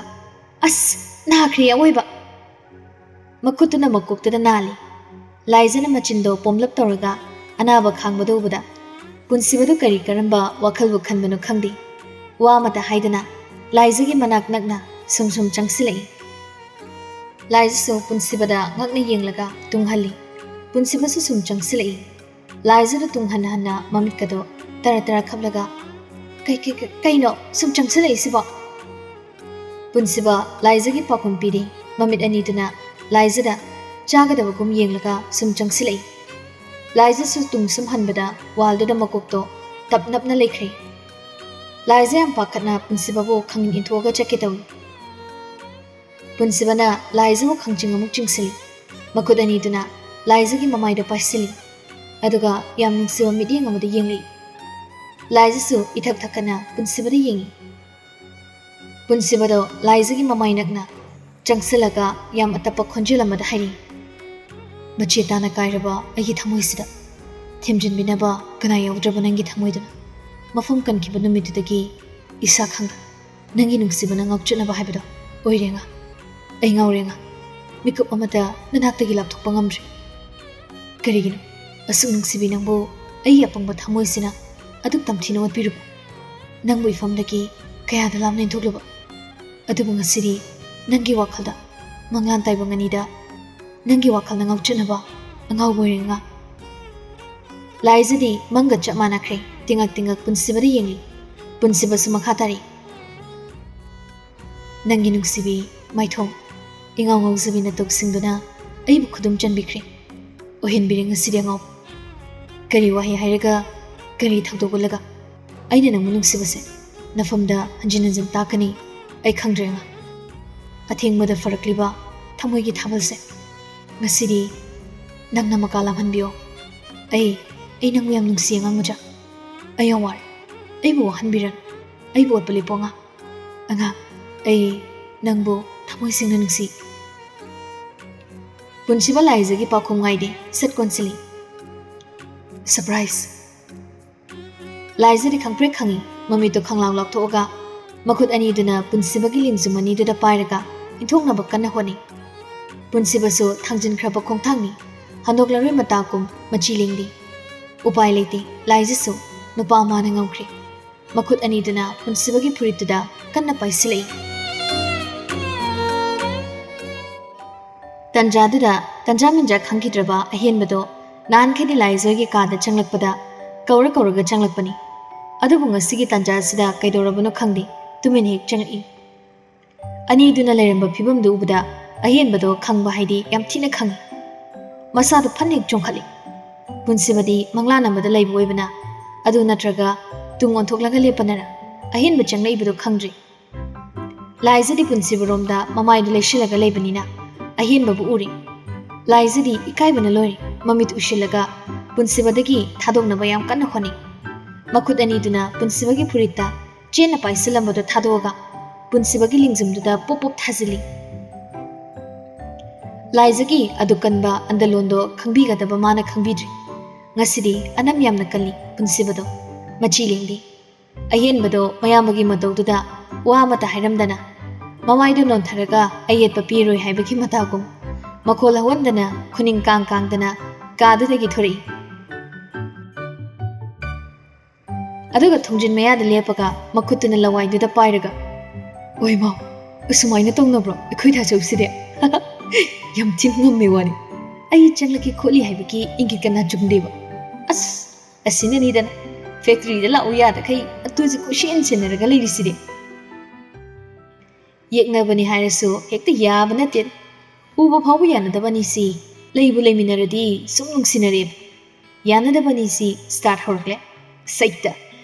"ꯑꯁ, ꯅꯥꯈ꯭ꯔꯦ ꯑꯋꯣꯏꯕ!" ꯃꯈꯨꯠꯇꯨꯅ ꯃꯀꯣꯛꯇꯨꯗ ꯅꯥꯜꯂꯤ꯫ ꯂꯥꯏꯖꯅ ꯃꯆꯤꯟꯗꯣ ꯄꯣꯝꯂꯞ ꯇꯧꯔꯒ ꯑꯅꯥꯕ ꯈꯥꯡꯕꯗꯨ ꯎꯕꯗ ꯄꯨꯟꯁꯤꯕꯗꯨ ꯀꯔꯤ ꯀꯔꯝꯕ ꯋꯥꯈꯜꯕꯨ ꯈꯟꯕꯅꯣ ꯈꯪꯗꯦ꯫ ꯋꯥ ꯑꯃꯇ ꯍꯥꯏꯗꯅ ꯂꯥꯏꯖꯒꯤ ꯃꯅꯥꯛ ꯅꯛꯅ ꯁꯨꯝ ꯁꯨꯝ ꯆꯪꯁꯤꯜꯂꯛꯏ꯫ ꯂꯥꯏꯖꯁꯨ ꯄꯨꯟꯁꯤꯕꯗ ꯉꯛꯅ ꯌꯦꯡꯂꯒ ꯇꯨꯡꯍꯜꯂꯤ꯫ ꯄꯨꯟꯁꯤꯕꯁꯨ ꯁꯨꯝ ꯆꯪꯁꯤꯜꯂꯛꯏ꯫ ꯂꯥꯏꯖꯗ ꯇꯨꯡ ꯍꯟꯅ ꯍꯟꯅ ꯃꯃꯤꯠꯀꯗꯣ ꯇꯔꯥ ꯇꯔꯥ ꯈꯞꯂꯒ, "ꯀꯩ, ꯀꯩ, ꯀꯩ, ꯀꯩꯅꯣ ꯁꯨꯝ ꯆꯪꯁꯤꯜꯂꯛꯏꯁꯤꯕꯣ?" ꯄꯨꯟꯁꯤꯕ ꯂꯥꯏꯖꯒꯤ ꯄꯥꯎꯈꯨꯝ ꯄꯤꯔꯤ꯫ ꯃꯃꯤꯠ ꯑꯅꯤꯗꯨꯅ ꯂꯥꯏꯖꯗ ꯆꯥꯒꯗꯕꯒꯨꯝ ꯌꯦꯡꯂꯒ ꯁꯨꯝ ꯆꯪꯁꯤꯜꯂꯛꯏ꯫ ꯂꯥꯏꯖꯁꯨ ꯇꯨꯡ ꯁꯨꯝ ꯍꯟꯕꯗ ꯋꯥꯜꯗꯨꯗ ꯃꯀꯣꯛꯇꯣ ꯇꯞ ꯅꯞꯅ ꯂꯩꯈ꯭ꯔꯦ꯫ ꯂꯥꯏꯖ ꯌꯥꯝ ꯄꯥꯈꯠꯅ ꯄꯨꯟꯁꯤꯕꯕꯨ ꯈꯪꯅꯤꯡ ꯏꯟꯊꯣꯛꯑꯒ ꯆꯠꯀꯦ ꯇꯧꯏ꯫ ꯄꯨꯟꯁꯤꯕꯅ ꯂꯥꯏꯖꯕꯨ ꯈꯪꯆꯤꯡ ꯑꯃꯨꯛ ꯆꯤꯡꯁꯤꯜꯂꯤ꯫ ꯃꯈꯨꯠ ꯑꯅꯤꯗꯨꯅ ꯂꯥꯏꯖꯒꯤ ꯃꯃꯥꯏꯗ ꯄꯥꯏꯁꯤꯜꯂꯤ꯫ ꯑꯗꯨꯒ ꯌꯥꯝ ꯅꯨꯡꯁꯤꯕ ꯃꯤꯠꯌꯦꯡ ꯑꯃꯗ ꯌꯦꯡꯂꯤ꯫ ꯂꯥꯏꯖꯁꯨ ꯏꯊꯛ ꯊꯛꯀꯠꯅ ꯄꯨꯟꯁꯤꯕꯗ ꯌꯦꯡꯉꯤ꯫ ꯄꯨꯟꯁꯤꯕꯗꯣ ꯂꯥꯏꯖꯒꯤ ꯃꯃꯥꯏ ꯅꯛꯅ ꯆꯪꯁꯤꯜꯂꯒ ꯌꯥꯝ ꯑꯇꯞꯄ ꯈꯣꯟꯖꯦꯜ ꯑꯃꯗ ꯍꯥꯏꯔꯤ, "ꯃꯆꯦ ꯇꯥꯅ ꯀꯥꯏꯔꯕ ꯑꯩꯒꯤ ꯊꯃꯣꯏꯁꯤꯗ ꯊꯦꯝꯖꯤꯟꯕꯤꯅꯕ ꯀꯅꯥ ꯌꯥꯎꯗ꯭ꯔꯕ ꯅꯪꯒꯤ ꯊꯃꯣꯏꯗꯨꯅ? ꯃꯐꯝ ꯀꯟꯈꯤꯕ ꯅꯨꯃꯤꯠꯇꯨꯗꯒꯤ ꯏꯁꯥ ꯈꯪꯗ ꯅꯪꯒꯤ ꯅꯨꯡꯁꯤꯕꯅ ꯉꯥꯎꯆꯠꯅꯕ ꯍꯥꯏꯕꯗꯣ ꯑꯣꯏꯔꯦ ꯉꯥ꯫ ꯑꯩ ꯉꯥꯎꯔꯦ ꯉꯥ꯫ ꯃꯤꯀꯨꯞ ꯑꯃꯇ ꯅꯅꯥꯛꯇꯒꯤ ꯂꯥꯞꯊꯣꯛꯄ ꯉꯝꯗ꯭ꯔꯦ꯫ ꯀꯔꯤꯒꯤꯅꯣ ꯑꯁꯨꯛ ꯅꯨꯡꯁꯤꯕꯤ ꯅꯪꯕꯨ ꯑꯩꯒꯤ ꯑꯄꯪꯕ ꯊꯃꯣꯏꯁꯤꯅ ꯑꯗꯨꯛ ꯇꯝꯊꯤꯅ ꯑꯣꯠꯄꯤꯔꯨꯕ? ꯅꯪꯕꯨ ꯏꯐꯝꯗꯒꯤ ꯀꯌꯥꯗ ꯂꯥꯞꯅ ꯏꯟꯊꯣꯛꯂꯨꯕ? ꯑꯗꯨꯕꯨ ꯉꯁꯤꯗꯤ ꯅꯪꯒꯤ ꯋꯥꯈꯜꯗ, ꯃꯪꯂꯥꯟ ꯇꯥꯏꯕꯪ ꯑꯅꯤꯗ ꯅꯪꯒꯤ ꯋꯥꯈꯜꯅ ꯉꯥꯎꯆꯠꯅꯕ ꯑꯉꯥꯎꯕ ꯑꯣꯏꯔꯦ ꯉꯥ꯫" ꯂꯥꯏꯖꯗꯤ ꯃꯪꯒ ꯆꯞ ꯃꯥꯟꯅꯈ꯭ꯔꯦ꯫ ꯇꯤꯡꯉꯛ ꯇꯤꯡꯉꯛ ꯄꯨꯟꯁꯤꯕꯗ ꯌꯦꯡꯂꯤ꯫ ꯄꯨꯟꯁꯤꯕꯁꯨ ꯃꯈꯥ ꯇꯥꯔꯤ꯫ "ꯅꯪꯒꯤ ꯅꯨꯡꯁꯤꯕꯤ ꯃꯥꯏꯊꯣꯡ, ꯏꯉꯥꯎ ꯉꯥꯎꯖꯕꯤ ꯅꯇꯧꯁꯤꯡꯗꯨꯅ ꯑꯩꯕꯨ ꯈꯨꯗꯨꯝ ꯆꯟꯕꯤꯈ꯭ꯔꯦ꯫ ꯑꯣꯏꯍꯟꯕꯤꯔꯦ ꯉꯁꯤꯗꯤ ꯑꯉꯥꯎꯕ꯫ ꯀꯔꯤ ꯋꯥꯍꯩ ꯍꯥꯏꯔꯒ, ꯀꯔꯤ ꯊꯧꯗꯣꯛ ꯎꯠꯂꯒ ꯑꯩꯅ ꯅꯪꯕꯨ ꯅꯨꯡꯁꯤꯕꯁꯦ ꯅꯐꯝꯗ ꯍꯟꯖꯤꯟ ꯍꯟꯖꯤꯟ ꯇꯥꯛꯀꯅꯤ? ꯑꯩ ꯈꯪꯗ꯭ꯔꯦ ꯑꯉꯥꯡ꯫ ꯑꯊꯦꯡꯕꯗ ꯐꯔꯛꯂꯤꯕ ꯊꯃꯣꯏꯒꯤ ꯊꯥꯕꯜꯁꯦ ꯉꯁꯤꯗꯤ ꯅꯪꯅ ꯃꯀꯥ ꯂꯥꯝꯍꯟꯕꯤꯌꯣ꯫ ꯑꯩ, ꯑꯩ ꯅꯪꯕꯨ ꯌꯥꯝ ꯅꯨꯡꯁꯤ ꯑꯉꯥꯡ ꯃꯆꯥ꯫ ꯑꯩ ꯌꯥꯝ ꯋꯥꯔꯦ꯫ ꯑꯩꯕꯨ ꯋꯥꯍꯟꯕꯤꯔꯅꯨ꯫ ꯑꯩꯕꯨ ꯑꯣꯠꯄ ꯂꯦꯞꯄꯣ ꯑꯉꯥꯡ꯫ ꯑꯉꯥꯡ, ꯑꯩ ꯅꯪꯕꯨ ꯊꯃꯣꯏ ꯁꯦꯡꯅ ꯅꯨꯡꯁꯤ꯫" ꯄꯨꯟꯁꯤꯕ ꯂꯥꯏꯖꯒꯤ ꯄꯥꯎꯈꯨꯝ ꯉꯥꯏꯗꯦ꯫ ꯁꯠ ꯀꯣꯟꯁꯤꯜꯂꯤ꯫ ꯁꯔꯄ꯭ꯔꯥꯏꯖ! ꯂꯥꯏꯖꯗꯤ ꯈꯪꯄ꯭ꯔꯦꯛ ꯈꯪꯉꯤ꯫ ꯃꯃꯤꯠꯇꯨ ꯈꯪꯂꯥꯎ ꯂꯥꯎꯊꯣꯛꯑꯒ ꯃꯈꯨꯠ ꯑꯅꯤꯗꯨꯅ ꯄꯨꯟꯁꯤꯕꯒꯤ ꯂꯦꯡꯖꯨꯝ ꯑꯅꯤꯗꯨꯗ ꯄꯥꯏꯔꯒ ꯏꯟꯊꯣꯛꯅꯕ ꯀꯟꯅ ꯍꯣꯠꯅꯩ꯫ ꯄꯨꯟꯁꯤꯕꯁꯨ ꯊꯥꯡꯖꯤꯟꯈ꯭ꯔꯕ ꯈꯣꯡꯊꯥꯡꯅꯤ꯫ ꯍꯟꯗꯣꯛꯂꯔꯣꯏ ꯃꯇꯥꯒꯨꯝ ꯃꯆꯤ ꯂꯦꯡꯗꯦ꯫ ꯎꯄꯥꯏ ꯂꯩꯇꯦ, ꯂꯥꯏꯖꯁꯨ ꯅꯨꯄꯥ ꯑꯃꯅ ꯉꯝꯈ꯭ꯔꯦ꯫ ꯃꯈꯨꯠ ꯑꯅꯤꯗꯨꯅ ꯄꯨꯟꯁꯤꯕꯒꯤ ꯐꯨꯔꯤꯠꯇꯨꯗ ꯀꯟꯅ ꯄꯥꯏꯁꯤꯜꯂꯛꯏ꯫ ꯇꯟꯖꯥꯗꯨꯗ ꯇꯟꯖꯥ ꯃꯦꯟꯖꯥ ꯈꯪꯈꯤꯗ꯭ꯔꯕ ꯑꯍꯦꯟꯕꯗꯣ ꯅꯍꯥꯟꯈꯩꯗꯤ ꯂꯥꯏꯖꯒꯤ ꯀꯥꯗ ꯆꯪꯂꯛꯄꯗ ꯀꯧꯔ ꯀꯧꯔꯒ ꯆꯪꯂꯛꯄꯅꯤ꯫ ꯑꯗꯨꯕꯨ ꯉꯁꯤꯒꯤ ꯇꯟꯖꯥꯁꯤꯗ ꯀꯩꯗꯧꯔꯕꯅꯣ ꯈꯪꯗꯦ, ꯇꯨꯃꯤꯟ ꯍꯦꯛ ꯆꯪꯂꯛꯏ꯫ ꯑꯅꯤꯗꯨꯅ ꯂꯩꯔꯝꯕ ꯐꯤꯕꯝꯗꯨ ꯎꯕꯗ ꯑꯍꯦꯟꯕꯗꯣ ꯈꯪꯕ ꯍꯥꯏꯗꯤ ꯌꯥꯝ ꯊꯤꯅ ꯈꯪꯉꯤ꯫ ꯃꯁꯥꯗꯣ ꯐꯟ ꯍꯦꯛ ꯆꯣꯡꯈꯠꯂꯤ꯫ ꯄꯨꯟꯁꯤꯕꯗꯤ ꯃꯪꯂꯥꯟ ꯑꯃꯗ ꯂꯩꯕ ꯑꯣꯏꯕꯅ, ꯑꯗꯨ ꯅꯠꯇ꯭ꯔꯒ ꯇꯨꯡ ꯑꯣꯟꯊꯣꯛꯂꯒ ꯂꯦꯞꯄꯅꯔ ꯑꯍꯦꯟꯕ ꯆꯪꯂꯛꯏꯕꯗꯣ ꯈꯪꯗ꯭ꯔꯤ꯫ ꯂꯥꯏꯖꯗꯤ ꯄꯨꯟꯁꯤꯕꯔꯣꯝꯗ ꯃꯃꯥꯏꯗꯨ ꯂꯩꯁꯤꯜꯂꯒ ꯂꯩꯕꯅꯤꯅ ꯑꯍꯦꯟꯕꯕꯨ ꯎꯔꯤ꯫ ꯂꯥꯏꯖꯗꯤ ꯏꯀꯥꯏꯕꯅ ꯂꯣꯏꯔꯤ꯫ ꯃꯃꯤꯠ ꯎꯏꯁꯤꯜꯂꯒ ꯄꯨꯟꯁꯤꯕꯗꯒꯤ ꯊꯥꯗꯣꯛꯅꯕ ꯌꯥꯝ ꯀꯟꯅ ꯍꯣꯠꯅꯩ꯫ ꯃꯈꯨꯠ ꯑꯅꯤꯗꯨꯅ ꯄꯨꯟꯁꯤꯕꯒꯤ ꯐꯨꯔꯤꯠꯇ ꯆꯦꯠꯅ ꯄꯥꯏꯁꯤꯜꯂꯝꯕꯗꯨ ꯊꯥꯗꯣꯛꯑꯒ ꯄꯨꯟꯁꯤꯕꯒꯤ ꯂꯤꯡꯖꯨꯝꯗꯨꯗ ꯄꯣꯞ ꯄꯣꯞ ꯊꯥꯖꯤꯜꯂꯤ꯫ ꯂꯥꯏꯖꯒꯤ ꯑꯗꯨ ꯀꯟꯕ ꯑꯟꯗꯂꯣꯟꯗꯣ ꯈꯪꯕꯤꯒꯗꯕ ꯃꯥꯅ ꯈꯪꯕꯤꯗ꯭ꯔꯤ꯫ ꯉꯁꯤꯗꯤ ꯑꯅꯝ ꯌꯥꯝꯅ ꯀꯜꯂꯤ ꯄꯨꯟꯁꯤꯕꯗꯣ꯫ ꯃꯆꯤ ꯂꯦꯡꯗꯦ꯫ ꯑꯍꯦꯟꯕꯗꯣ ꯃꯌꯥꯝꯕꯒꯤ ꯃꯇꯧꯗꯨꯗ ꯋꯥ ꯑꯃꯠꯇ ꯍꯥꯏꯔꯝꯗꯅ, ꯃꯃꯥꯏꯗꯨ ꯅꯣꯟꯊꯔꯒ ꯑꯌꯦꯠꯄ ꯄꯤꯔꯣꯏ ꯍꯥꯏꯕꯒꯤ ꯃꯇꯥꯒꯨꯝ, ꯃꯈꯣꯜ ꯍꯧꯍꯟꯗꯅ ꯈꯨꯅꯤꯡ ꯀꯥꯡ ꯀꯥꯡꯗꯅ ꯀꯥꯗꯨꯗꯒꯤ ꯊꯣꯔꯛꯏ꯫ ꯑꯗꯨꯒ ꯊꯣꯡꯖꯤꯟ ꯃꯌꯥꯗ ꯂꯦꯞꯄꯒ ꯃꯈꯨꯠꯇꯨꯅ ꯂꯋꯥꯏꯗꯨꯗ ꯄꯥꯏꯔꯒ, "ꯑꯣꯏ ꯃꯥꯎ, ꯑꯁꯨꯃꯥꯏꯅ ꯇꯧꯅꯕ꯭ꯔꯣ ꯑꯩꯈꯣꯏ ꯗꯥꯆꯧꯁꯤꯗꯤ? ꯌꯥꯝ ꯊꯤꯅ ꯉꯝꯃꯦ ꯋꯥꯅꯤ꯫ ꯑꯩ ꯆꯪꯂꯛꯀꯦ ꯈꯣꯠꯂꯤ ꯍꯥꯏꯕꯒꯤ ꯏꯪꯒꯤꯠꯀ ꯅꯥꯆꯨꯡꯗꯦꯕ꯫ ꯑꯁ, ꯑꯁꯤꯅꯅꯤꯗꯅ ꯐꯦꯛꯇ꯭ꯔꯤꯗ ꯂꯥꯛꯎ ꯌꯥꯗꯈꯩ ꯑꯗꯨꯁꯨ ꯀꯣꯏꯁꯦꯟ ꯁꯦꯟꯅꯔꯒ ꯂꯩꯔꯤꯁꯤꯗꯤ꯫ ꯌꯦꯛꯅꯕꯅꯤ ꯍꯥꯏꯔꯁꯨ ꯍꯦꯛꯇ ꯌꯥꯕ ꯅꯠꯇꯦ꯫ ꯎꯕ ꯐꯥꯎꯕ ꯌꯥꯅꯗꯕꯅꯤ ꯁꯤ꯫ ꯂꯩꯕꯨ ꯂꯩꯃꯤꯟꯅꯔꯗꯤ ꯁꯨꯝ ꯅꯨꯡꯁꯤꯅꯔꯦ꯫ ꯌꯥꯅꯗꯕꯅꯤ ꯁꯤ ꯁ꯭ꯇꯥꯔꯠ ꯍꯧꯔꯛꯂꯦ꯫ ꯁꯩꯇ꯫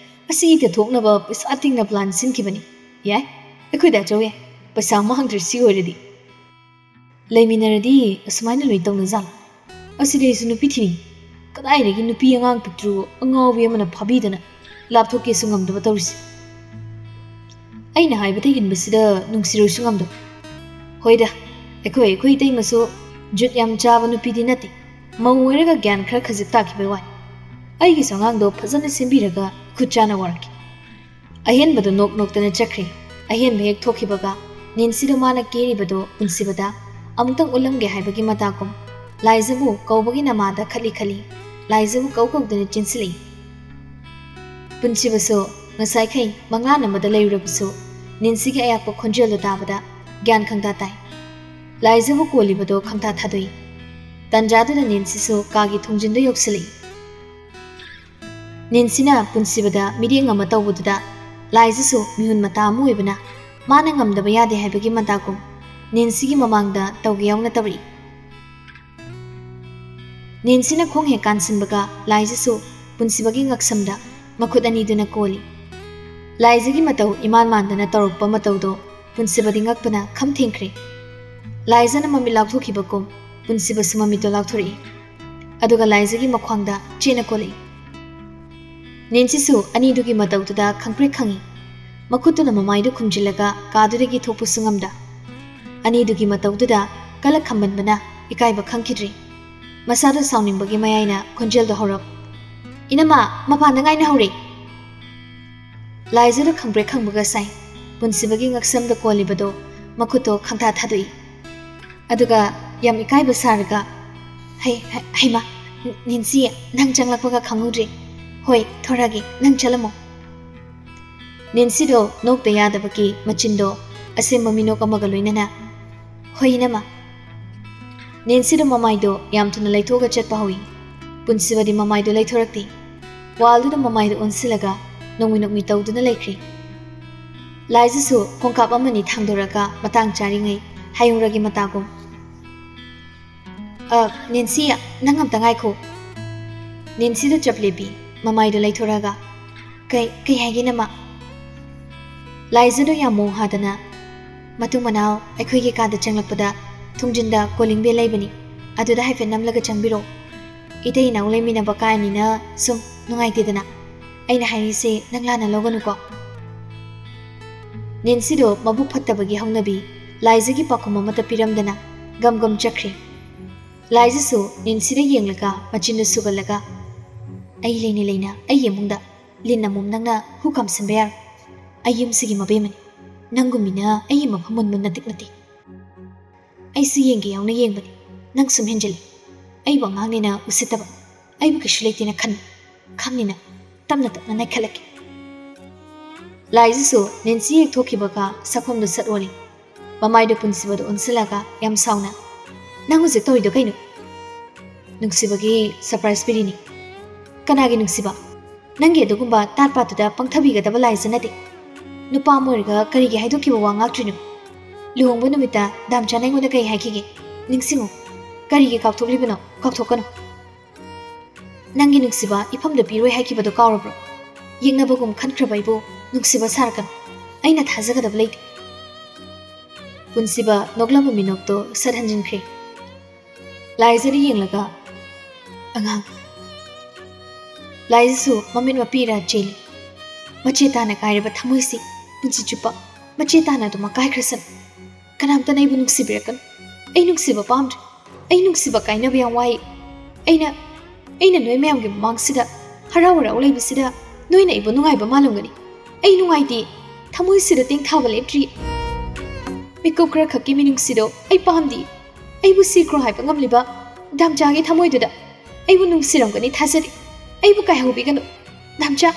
ꯑꯁꯤ ꯏꯊ ꯊꯣꯛꯅꯕ ꯄꯩꯁꯥ ꯇꯤꯡꯅ ꯄ꯭ꯂꯥꯟ ꯁꯤꯟꯈꯤꯕꯅꯤ꯫ ꯌꯥꯏ, ꯑꯩꯈꯣꯏ ꯗꯥꯆꯧ ꯌꯥꯏ꯫ ꯄꯩꯁꯥ ꯃꯥꯡꯗ꯭ꯔꯦ ꯁꯤ ꯑꯣꯏꯔꯗꯤ꯫ ꯂꯩꯃꯤꯟꯅꯔꯗꯤ ꯑꯁꯨꯃꯥꯏꯅ ꯂꯣꯏ ꯇꯧꯅꯖꯥꯠꯂꯣ? ꯑꯁꯤꯗꯤ ꯑꯩꯁꯨ ꯅꯨꯄꯤ ꯊꯤꯅꯤꯡꯉꯤ꯫ ꯀꯗꯥꯏꯗꯒꯤ ꯅꯨꯄꯤ ꯑꯉꯥꯡ ꯄꯤꯛꯇ꯭ꯔꯨ ꯑꯉꯥꯎꯕꯤ ꯑꯃꯅ ꯐꯥꯕꯤꯗꯅ ꯂꯥꯞꯊꯣꯛꯀꯦꯁꯨ ꯉꯝꯗꯕ ꯇꯧꯔꯤꯁꯦ꯫ ꯑꯩꯅ ꯍꯥꯏꯕꯗ ꯏꯟꯕꯁꯤꯗ ꯅꯨꯡꯁꯤꯔꯣꯏꯁꯨ ꯉꯝꯗꯕ꯫ ꯍꯣꯏꯗ, ꯑꯩꯈꯣꯏ ꯑꯩꯈꯣꯏ ꯏꯇꯩꯃꯁꯨ ꯖꯨꯠ ꯌꯥꯝ ꯆꯥꯕ ꯅꯨꯄꯤꯗꯤ ꯅꯠꯇꯦ꯫ ꯃꯧ ꯑꯣꯏꯔꯒ ꯒ꯭ꯌꯥꯟ ꯈꯔ ꯈꯖꯤꯛ ꯇꯥꯈꯤꯕꯩ ꯋꯥꯅꯤ꯫ ꯑꯩꯒꯤꯁꯨ ꯑꯉꯥꯡꯗꯣ ꯐꯖꯅ ꯁꯦꯝꯕꯤꯔꯒ ꯈꯨꯠ ꯆꯥꯅ ꯋꯥꯔꯛꯀꯦ꯫ ꯑꯍꯦꯟꯕꯗꯣ ꯅꯣꯛ ꯅꯣꯛꯇꯅ ꯆꯠꯈ꯭ꯔꯦ꯫ ꯑꯍꯦꯟꯕ ꯍꯦꯛ ꯊꯣꯛꯈꯤꯕꯒ ꯅꯦꯟꯁꯤꯗꯣ ꯃꯥꯅ ꯀꯦꯔꯤꯕꯗꯣ ꯄꯨꯟꯁꯤꯕꯗ ꯑꯃꯨꯛꯇꯪ ꯎꯠꯂꯝꯒꯦ ꯍꯥꯏꯕꯒꯤ ꯃꯇꯥꯒꯨꯝ ꯂꯥꯏꯖꯕꯨ ꯀꯧꯕꯒꯤ ꯅꯃꯥꯗ ꯈꯠꯂꯤ ꯈꯠꯂꯤ ꯂꯥꯏꯖꯕꯨ ꯀꯧ ꯀꯧꯗꯨꯅ ꯆꯦꯟꯁꯤꯜꯂꯛꯏ꯫ ꯄꯨꯟꯁꯤꯕꯁꯨ ꯉꯁꯥꯏꯈꯩ ꯃꯪꯂꯥꯟ ꯑꯃꯗ ꯂꯩꯔꯨꯔꯕꯁꯨ ꯅꯦꯟꯁꯤꯒꯤ ꯑꯌꯥꯛꯄ ꯈꯣꯟꯖꯦꯜꯗꯨ ꯇꯥꯕꯗ ꯒ꯭ꯌꯥꯟ ꯈꯪꯇꯥ ꯇꯥꯏ꯫ ꯂꯥꯏꯖꯕꯨ ꯀꯣꯜꯂꯤꯕꯗꯣ ꯈꯪꯇꯥ ꯊꯥꯗꯣꯛꯏ꯫ ꯇꯟꯖꯥꯗꯨꯗ ꯅꯦꯟꯁꯤꯁꯨ ꯀꯥꯒꯤ ꯊꯣꯡꯖꯤꯟꯗꯨ ꯌꯧꯁꯤꯜꯂꯛꯏ꯫ ꯅꯦꯟꯁꯤꯅ ꯄꯨꯟꯁꯤꯕꯗ ꯃꯤꯠꯌꯦꯡ ꯑꯃ ꯇꯧꯕꯗꯨꯗ ꯂꯥꯏꯖꯁꯨ ꯃꯤꯍꯨꯟ ꯃꯇꯥ ꯑꯃ ꯑꯣꯏꯕꯅ ꯃꯥꯅ ꯉꯝꯗꯕ ꯌꯥꯗꯦ ꯍꯥꯏꯕꯒꯤ ꯃꯇꯥꯒꯨꯝ ꯅꯦꯟꯁꯤꯒꯤ ꯃꯃꯥꯡꯗ ꯇꯧꯒꯦ ꯌꯥꯎꯅ ꯇꯧꯔꯛꯏ꯫ ꯅꯦꯟꯁꯤꯅ ꯈꯣꯡ ꯍꯦꯛ ꯀꯥꯟꯁꯤꯟꯕꯒ ꯂꯥꯏꯖꯁꯨ ꯄꯨꯟꯁꯤꯕꯒꯤ ꯉꯛꯁꯝꯗ ꯃꯈꯨꯠ ꯑꯅꯤꯗꯨꯅ ꯀꯣꯜꯂꯤ꯫ ꯂꯥꯏꯖꯒꯤ ꯃꯇꯧ ꯏꯃꯥꯟ ꯃꯥꯟꯗꯅ ꯇꯧꯔꯛꯄ ꯃꯇꯧꯗꯣ ꯄꯨꯟꯁꯤꯕꯗꯤ ꯉꯛꯄꯅ ꯈꯝ ꯊꯦꯡꯈ꯭ꯔꯦ꯫ ꯂꯥꯏꯖꯅ ꯃꯃꯤꯠ ꯂꯥꯎꯊꯣꯛꯈꯤꯕꯒꯨꯝ ꯄꯨꯟꯁꯤꯕꯁꯨ ꯃꯃꯤꯠꯇꯣ ꯂꯥꯎꯊꯣꯔꯛꯏ꯫ ꯑꯗꯨꯒ ꯂꯥꯏꯖꯒꯤ ꯃꯈ꯭ꯋꯥꯡꯗ ꯆꯦꯠꯅ ꯀꯣꯜꯂꯛꯏ꯫ ꯅꯦꯟꯁꯤꯁꯨ ꯑꯅꯤꯗꯨꯒꯤ ꯃꯇꯧꯗꯨꯗ ꯈꯪꯄ꯭ꯔꯦꯛ ꯈꯪꯏ꯫ ꯃꯈꯨꯠꯇꯨꯅ ꯃꯃꯥꯏꯗꯨ ꯈꯨꯝꯖꯤꯜꯂꯒ ꯀꯥꯗꯨꯗꯒꯤ ꯊꯣꯛꯄꯁꯨ ꯉꯝꯗ꯫ ꯑꯅꯤꯗꯨꯒꯤ ꯃꯇꯧꯗꯨꯗ ꯀꯂꯛ ꯈꯝꯕꯟꯕꯅ ꯏꯀꯥꯏꯕ ꯈꯪꯈꯤꯗ꯭ꯔꯤ꯫ ꯃꯁꯥꯗꯨ ꯁꯥꯎꯅꯤꯡꯕꯒꯤ ꯃꯌꯥꯏꯅ ꯈꯣꯟꯖꯦꯜꯗꯣ ꯍꯧꯔꯞ, "ꯏꯅꯝꯃ, ꯃꯄꯥꯟꯗ ꯉꯥꯏꯅꯍꯧꯔꯦ!" ꯂꯥꯏꯖꯗꯨ ꯈꯪꯄ꯭ꯔꯦꯛ ꯈꯪꯕꯒ ꯁꯥꯏ꯫ ꯄꯨꯟꯁꯤꯕꯒꯤ ꯉꯛꯁꯝꯗ ꯀꯣꯜꯂꯤꯕꯗꯣ ꯃꯈꯨꯠꯇꯣ ꯈꯪꯊꯥ ꯊꯥꯗꯣꯛꯏ꯫ ꯑꯗꯨꯒ ꯌꯥꯝ ꯏꯀꯥꯏꯕ ꯁꯥꯔꯒ, "ꯍꯩ, ꯍꯩ, ꯍꯩꯃꯥ, ꯅꯤꯟꯁꯤ, ꯅꯪ ꯆꯪꯂꯛꯄꯒ ꯈꯪꯍꯧꯗ꯭ꯔꯦ꯫ ꯍꯣꯏ, ꯊꯣꯔꯛꯑꯒꯦ, ꯅꯪ ꯆꯠꯂꯝꯃꯣ꯫" ꯅꯤꯟꯁꯤꯗꯣ ꯅꯣꯛꯇ ꯌꯥꯗꯕꯒꯤ ꯃꯆꯤꯟꯗꯣ ꯑꯁꯦꯡꯕ ꯃꯤꯅꯣꯛ ꯑꯃꯒ ꯂꯣꯏꯅꯅ, "ꯍꯣꯏ, ꯏꯅꯝꯃ꯫" ꯅꯦꯟꯁꯤꯗꯣ ꯃꯃꯥꯏꯗꯣ ꯌꯥꯝ ꯊꯨꯅ ꯂꯩꯊꯣꯛꯑꯒ ꯆꯠꯄ ꯍꯧꯏ꯫ ꯄꯨꯟꯁꯤꯕꯗꯤ ꯃꯃꯥꯏꯗꯣ ꯂꯩꯊꯣꯔꯛꯇꯦ꯫ ꯋꯥꯜꯗꯨꯗ ꯃꯃꯥꯏꯗꯣ ꯑꯣꯟꯁꯤꯜꯂꯒ ꯅꯣꯡꯃꯤ ꯅꯣꯡꯃꯤ ꯇꯧꯗꯨꯅ ꯂꯩꯈ꯭ꯔꯦ꯫ ꯂꯥꯏꯖꯁꯨ ꯈꯣꯡꯀꯥꯞ ꯑꯃꯅꯤ ꯊꯥꯡꯗꯣꯔꯒ ꯃꯇꯥꯡ ꯆꯥꯔꯤꯉꯩ ꯍꯌꯨꯡꯔꯒꯤ ꯃꯇꯥꯒꯨꯝ, "ꯑ, ꯅꯦꯟꯁꯤ, ꯅꯪ ꯑꯝꯇ ꯉꯥꯏꯈꯣ꯫" ꯅꯦꯟꯁꯤꯗꯣ ꯆꯞ ꯂꯦꯞꯄꯤ, ꯃꯃꯥꯏꯗꯣ ꯂꯩꯊꯣꯔꯛꯑꯒ, "ꯀꯩ, ꯀꯩ ꯍꯥꯏꯒꯦ, ꯅꯃ?" ꯂꯥꯏꯖꯗꯣ ꯌꯥꯝ ꯃꯣꯡ ꯍꯥꯗꯅ, "ꯃꯇꯨꯡ ꯃꯅꯥꯎ ꯑꯩꯈꯣꯏꯒꯤ ꯀꯥꯗ ꯆꯪꯂꯛꯄꯗ ꯊꯣꯡꯖꯤꯟꯗ calling bell ꯂꯩꯕꯅꯤ, ꯑꯗꯨꯗ ꯍꯥꯏꯐꯦꯠ ꯅꯝꯂꯒ ꯆꯪꯕꯤꯔꯣ꯫ ꯏꯇꯩ ꯏꯅꯥꯎ ꯂꯩꯃꯤꯟꯅꯕ ꯀꯥꯏꯅꯤꯅ ꯁꯨꯝ ꯅꯨꯡꯉꯥꯏꯇꯦꯗꯅ꯫ ꯑꯩꯅ ꯍꯥꯏꯔꯤꯁꯦ ꯅꯪ ꯂꯥꯟꯅ ꯂꯧꯒꯅꯨꯀꯣ꯫" ꯅꯦꯟꯁꯤꯗꯣ ꯃꯕꯨꯛ ꯐꯠꯇꯕꯒꯤ ꯍꯧꯅꯕꯤ ꯂꯥꯏꯖꯒꯤ ꯄꯥꯎꯈꯨꯝ ꯑꯃꯠꯇ ꯄꯤꯔꯝꯗꯅ ꯒꯝ ꯒꯝ ꯆꯠꯈ꯭ꯔꯦ꯫ ꯂꯥꯏꯖꯁꯨ ꯅꯦꯟꯁꯤꯗ ꯌꯦꯡꯂꯒ ꯃꯆꯤꯟꯗꯨ ꯁꯨꯒꯜꯂꯒ, "ꯑꯩ ꯂꯩꯅ ꯂꯩꯅ ꯑꯩꯒꯤ ꯏꯃꯨꯡꯗ ꯂꯤꯟ ꯑꯃꯣꯝ ꯅꯪꯅ ꯍꯨ ꯀꯥꯝꯁꯤꯟꯕ ꯌꯥꯔꯣꯏ꯫ ꯑꯩ ꯌꯨꯝꯁꯤꯒꯤ ꯃꯕꯦꯝꯃꯅꯤ꯫ ꯅꯪꯒꯨꯝꯕꯤꯅ ꯑꯩꯒꯤ ꯃꯐꯝ ꯃꯨꯟꯕ ꯅꯇꯤꯛ ꯅꯠꯇꯦ꯫" ꯑꯩꯁꯨ ꯌꯦꯡꯒꯦ ꯌꯥꯎꯅ ꯌꯦꯡꯕꯅꯤ꯫ ꯅꯪ ꯁꯨꯝ ꯍꯦꯟꯖꯤꯜꯂꯤ꯫ ꯑꯩꯕꯨ ꯑꯉꯥꯡꯅꯤꯅ ꯎꯁꯤꯠꯇꯕ, ꯑꯩꯕꯨ ꯀꯩꯁꯨ ꯂꯩꯇꯦꯅ ꯈꯟꯕ꯫ ꯈꯪꯅꯤꯅ ꯇꯞꯅ ꯇꯞꯅ ꯅꯩꯈꯠꯂꯛꯀꯦ꯫ ꯂꯥꯏꯖꯁꯨ ꯅꯦꯟꯁꯤ ꯍꯦꯛ ꯊꯣꯛꯈꯤꯕꯒ ꯁꯛꯐꯝꯗꯨ ꯁꯠ ꯑꯣꯜꯂꯤ꯫ ꯃꯃꯥꯏꯗꯨ ꯄꯨꯟꯁꯤꯕꯗ ꯑꯣꯟꯁꯤꯜꯂꯒ ꯌꯥꯝ ꯁꯥꯎꯅ, "ꯅꯪ ꯍꯧꯖꯤꯛ ꯇꯧꯔꯤꯗꯣ ꯀꯩꯅꯣ?" "ꯅꯨꯡꯁꯤꯕꯒꯤ ꯁꯔꯄ꯭ꯔꯥꯏꯖ ꯄꯤꯔꯤꯅꯤ꯫" "ꯀꯅꯥꯒꯤ ꯅꯨꯡꯁꯤꯕ? ꯅꯪꯒꯤ ꯑꯗꯨꯒꯨꯝꯕ ꯇꯥꯠ ꯄꯥꯠꯇꯨꯗ ꯄꯪꯊꯕꯤꯒꯗꯕ ꯂꯥꯏꯖ ꯅꯠꯇꯦ꯫ ꯅꯨꯄꯥ ꯑꯃ ꯑꯣꯏꯔꯒ ꯀꯔꯤꯒꯤ ꯍꯥꯏꯗꯣꯛꯈꯤꯕ ꯋꯥ ꯉꯥꯛꯇ꯭ꯔꯤꯅꯣ? ꯂꯨꯍꯣꯡꯕ ꯅꯨꯃꯤꯠꯇ ꯗꯥꯝꯆꯥꯅ ꯑꯩꯉꯣꯟꯗ ꯀꯔꯤ ꯍꯥꯏꯈꯤꯒꯦ? ꯅꯤꯡꯁꯤꯡꯉꯨ꯫ ꯀꯔꯤꯒꯤ ꯀꯥꯎꯊꯣꯛꯂꯤꯕꯅꯣ? ꯀꯥꯎꯊꯣꯛꯀꯅꯨ꯫ ꯅꯪꯒꯤ ꯅꯨꯡꯁꯤꯕ ꯏꯐꯝꯗ ꯄꯤꯔꯣꯏ ꯍꯥꯏꯈꯤꯕꯗꯣ ꯀꯥꯎꯔꯕ꯭ꯔꯣ? ꯌꯦꯛꯅꯕꯒꯨꯝ ꯈꯟꯈ꯭ꯔꯕ ꯑꯩꯕꯨ ꯅꯨꯡꯁꯤꯕ ꯁꯥꯔꯛꯀꯅꯨ꯫ ꯑꯩꯅ ꯊꯥꯖꯒꯗꯕ ꯂꯩꯇꯦ꯫" ꯄꯨꯟꯁꯤꯕ ꯅꯣꯛꯂꯝꯕ ꯃꯤꯅꯣꯛꯇꯣ ꯁꯠ ꯍꯟꯖꯤꯟꯈ꯭ꯔꯦ꯫ ꯂꯥꯏꯖꯗ ꯌꯦꯡꯂꯒ, "ꯑꯉꯥꯡ꯫" ꯂꯥꯏꯖꯁꯨ ꯃꯃꯤꯠ ꯃꯄꯤꯔ ꯆꯦꯜꯂꯤ꯫ ꯃꯆꯦ ꯇꯥꯅ ꯀꯥꯏꯔꯕ ꯊꯃꯣꯏꯁꯤ ꯄꯨꯟꯁꯤ ꯆꯨꯞꯄ ꯃꯆꯦ ꯇꯥꯅ ꯑꯗꯨꯃꯛ ꯀꯥꯏꯈ꯭ꯔꯁꯅꯨ꯫ ꯀꯅꯥꯝꯇꯅ ꯑꯩꯕꯨ ꯅꯨꯡꯁꯤꯕꯤꯔꯛꯀꯅꯨ꯫ ꯑꯩ ꯅꯨꯡꯁꯤꯕ ꯄꯥꯝꯗ꯭ꯔꯦ꯫ ꯑꯩ ꯅꯨꯡꯁꯤꯕ ꯀꯥꯏꯅꯕ ꯌꯥꯝ ꯋꯥꯏ꯫ ꯑꯩꯅ, ꯑꯩꯅ ꯅꯣꯏ ꯃꯌꯥꯝꯒꯤ ꯃꯃꯥꯡꯁꯤꯗ ꯍꯔꯥꯎ ꯍꯔꯥꯎ ꯂꯩꯕꯁꯤꯗ ꯅꯣꯏꯅ ꯑꯩꯕꯨ ꯅꯨꯡꯉꯥꯏꯕ ꯃꯥꯜꯂꯝꯒꯅꯤ꯫ ꯑꯩ ꯅꯨꯡꯉꯥꯏꯇꯦ꯫ ꯊꯃꯣꯏꯁꯤꯗ ꯇꯦꯡꯊꯥꯕ ꯂꯦꯞꯇ꯭ꯔꯤ꯫ ꯃꯤꯀꯨꯞ ꯈꯔ ꯈꯛꯀꯤ ꯃꯤꯅꯨꯡꯁꯤꯗꯣ ꯑꯩ ꯄꯥꯝꯗꯦ꯫ ꯑꯩꯕꯨ ꯁꯤꯈ꯭ꯔꯣ ꯍꯥꯏꯕ ꯉꯝꯂꯤꯕ ꯗꯥꯝꯆꯥꯒꯤ ꯊꯃꯣꯏꯗꯨꯗ ꯑꯩꯕꯨ ꯅꯨꯡꯁꯤꯔꯝꯒꯅꯤ ꯊꯥꯖꯗꯦ꯫ ꯑꯩꯕꯨ ꯀꯥꯏꯍꯧꯕꯤꯒꯅꯨ꯫ ꯗꯥꯝꯆꯥ,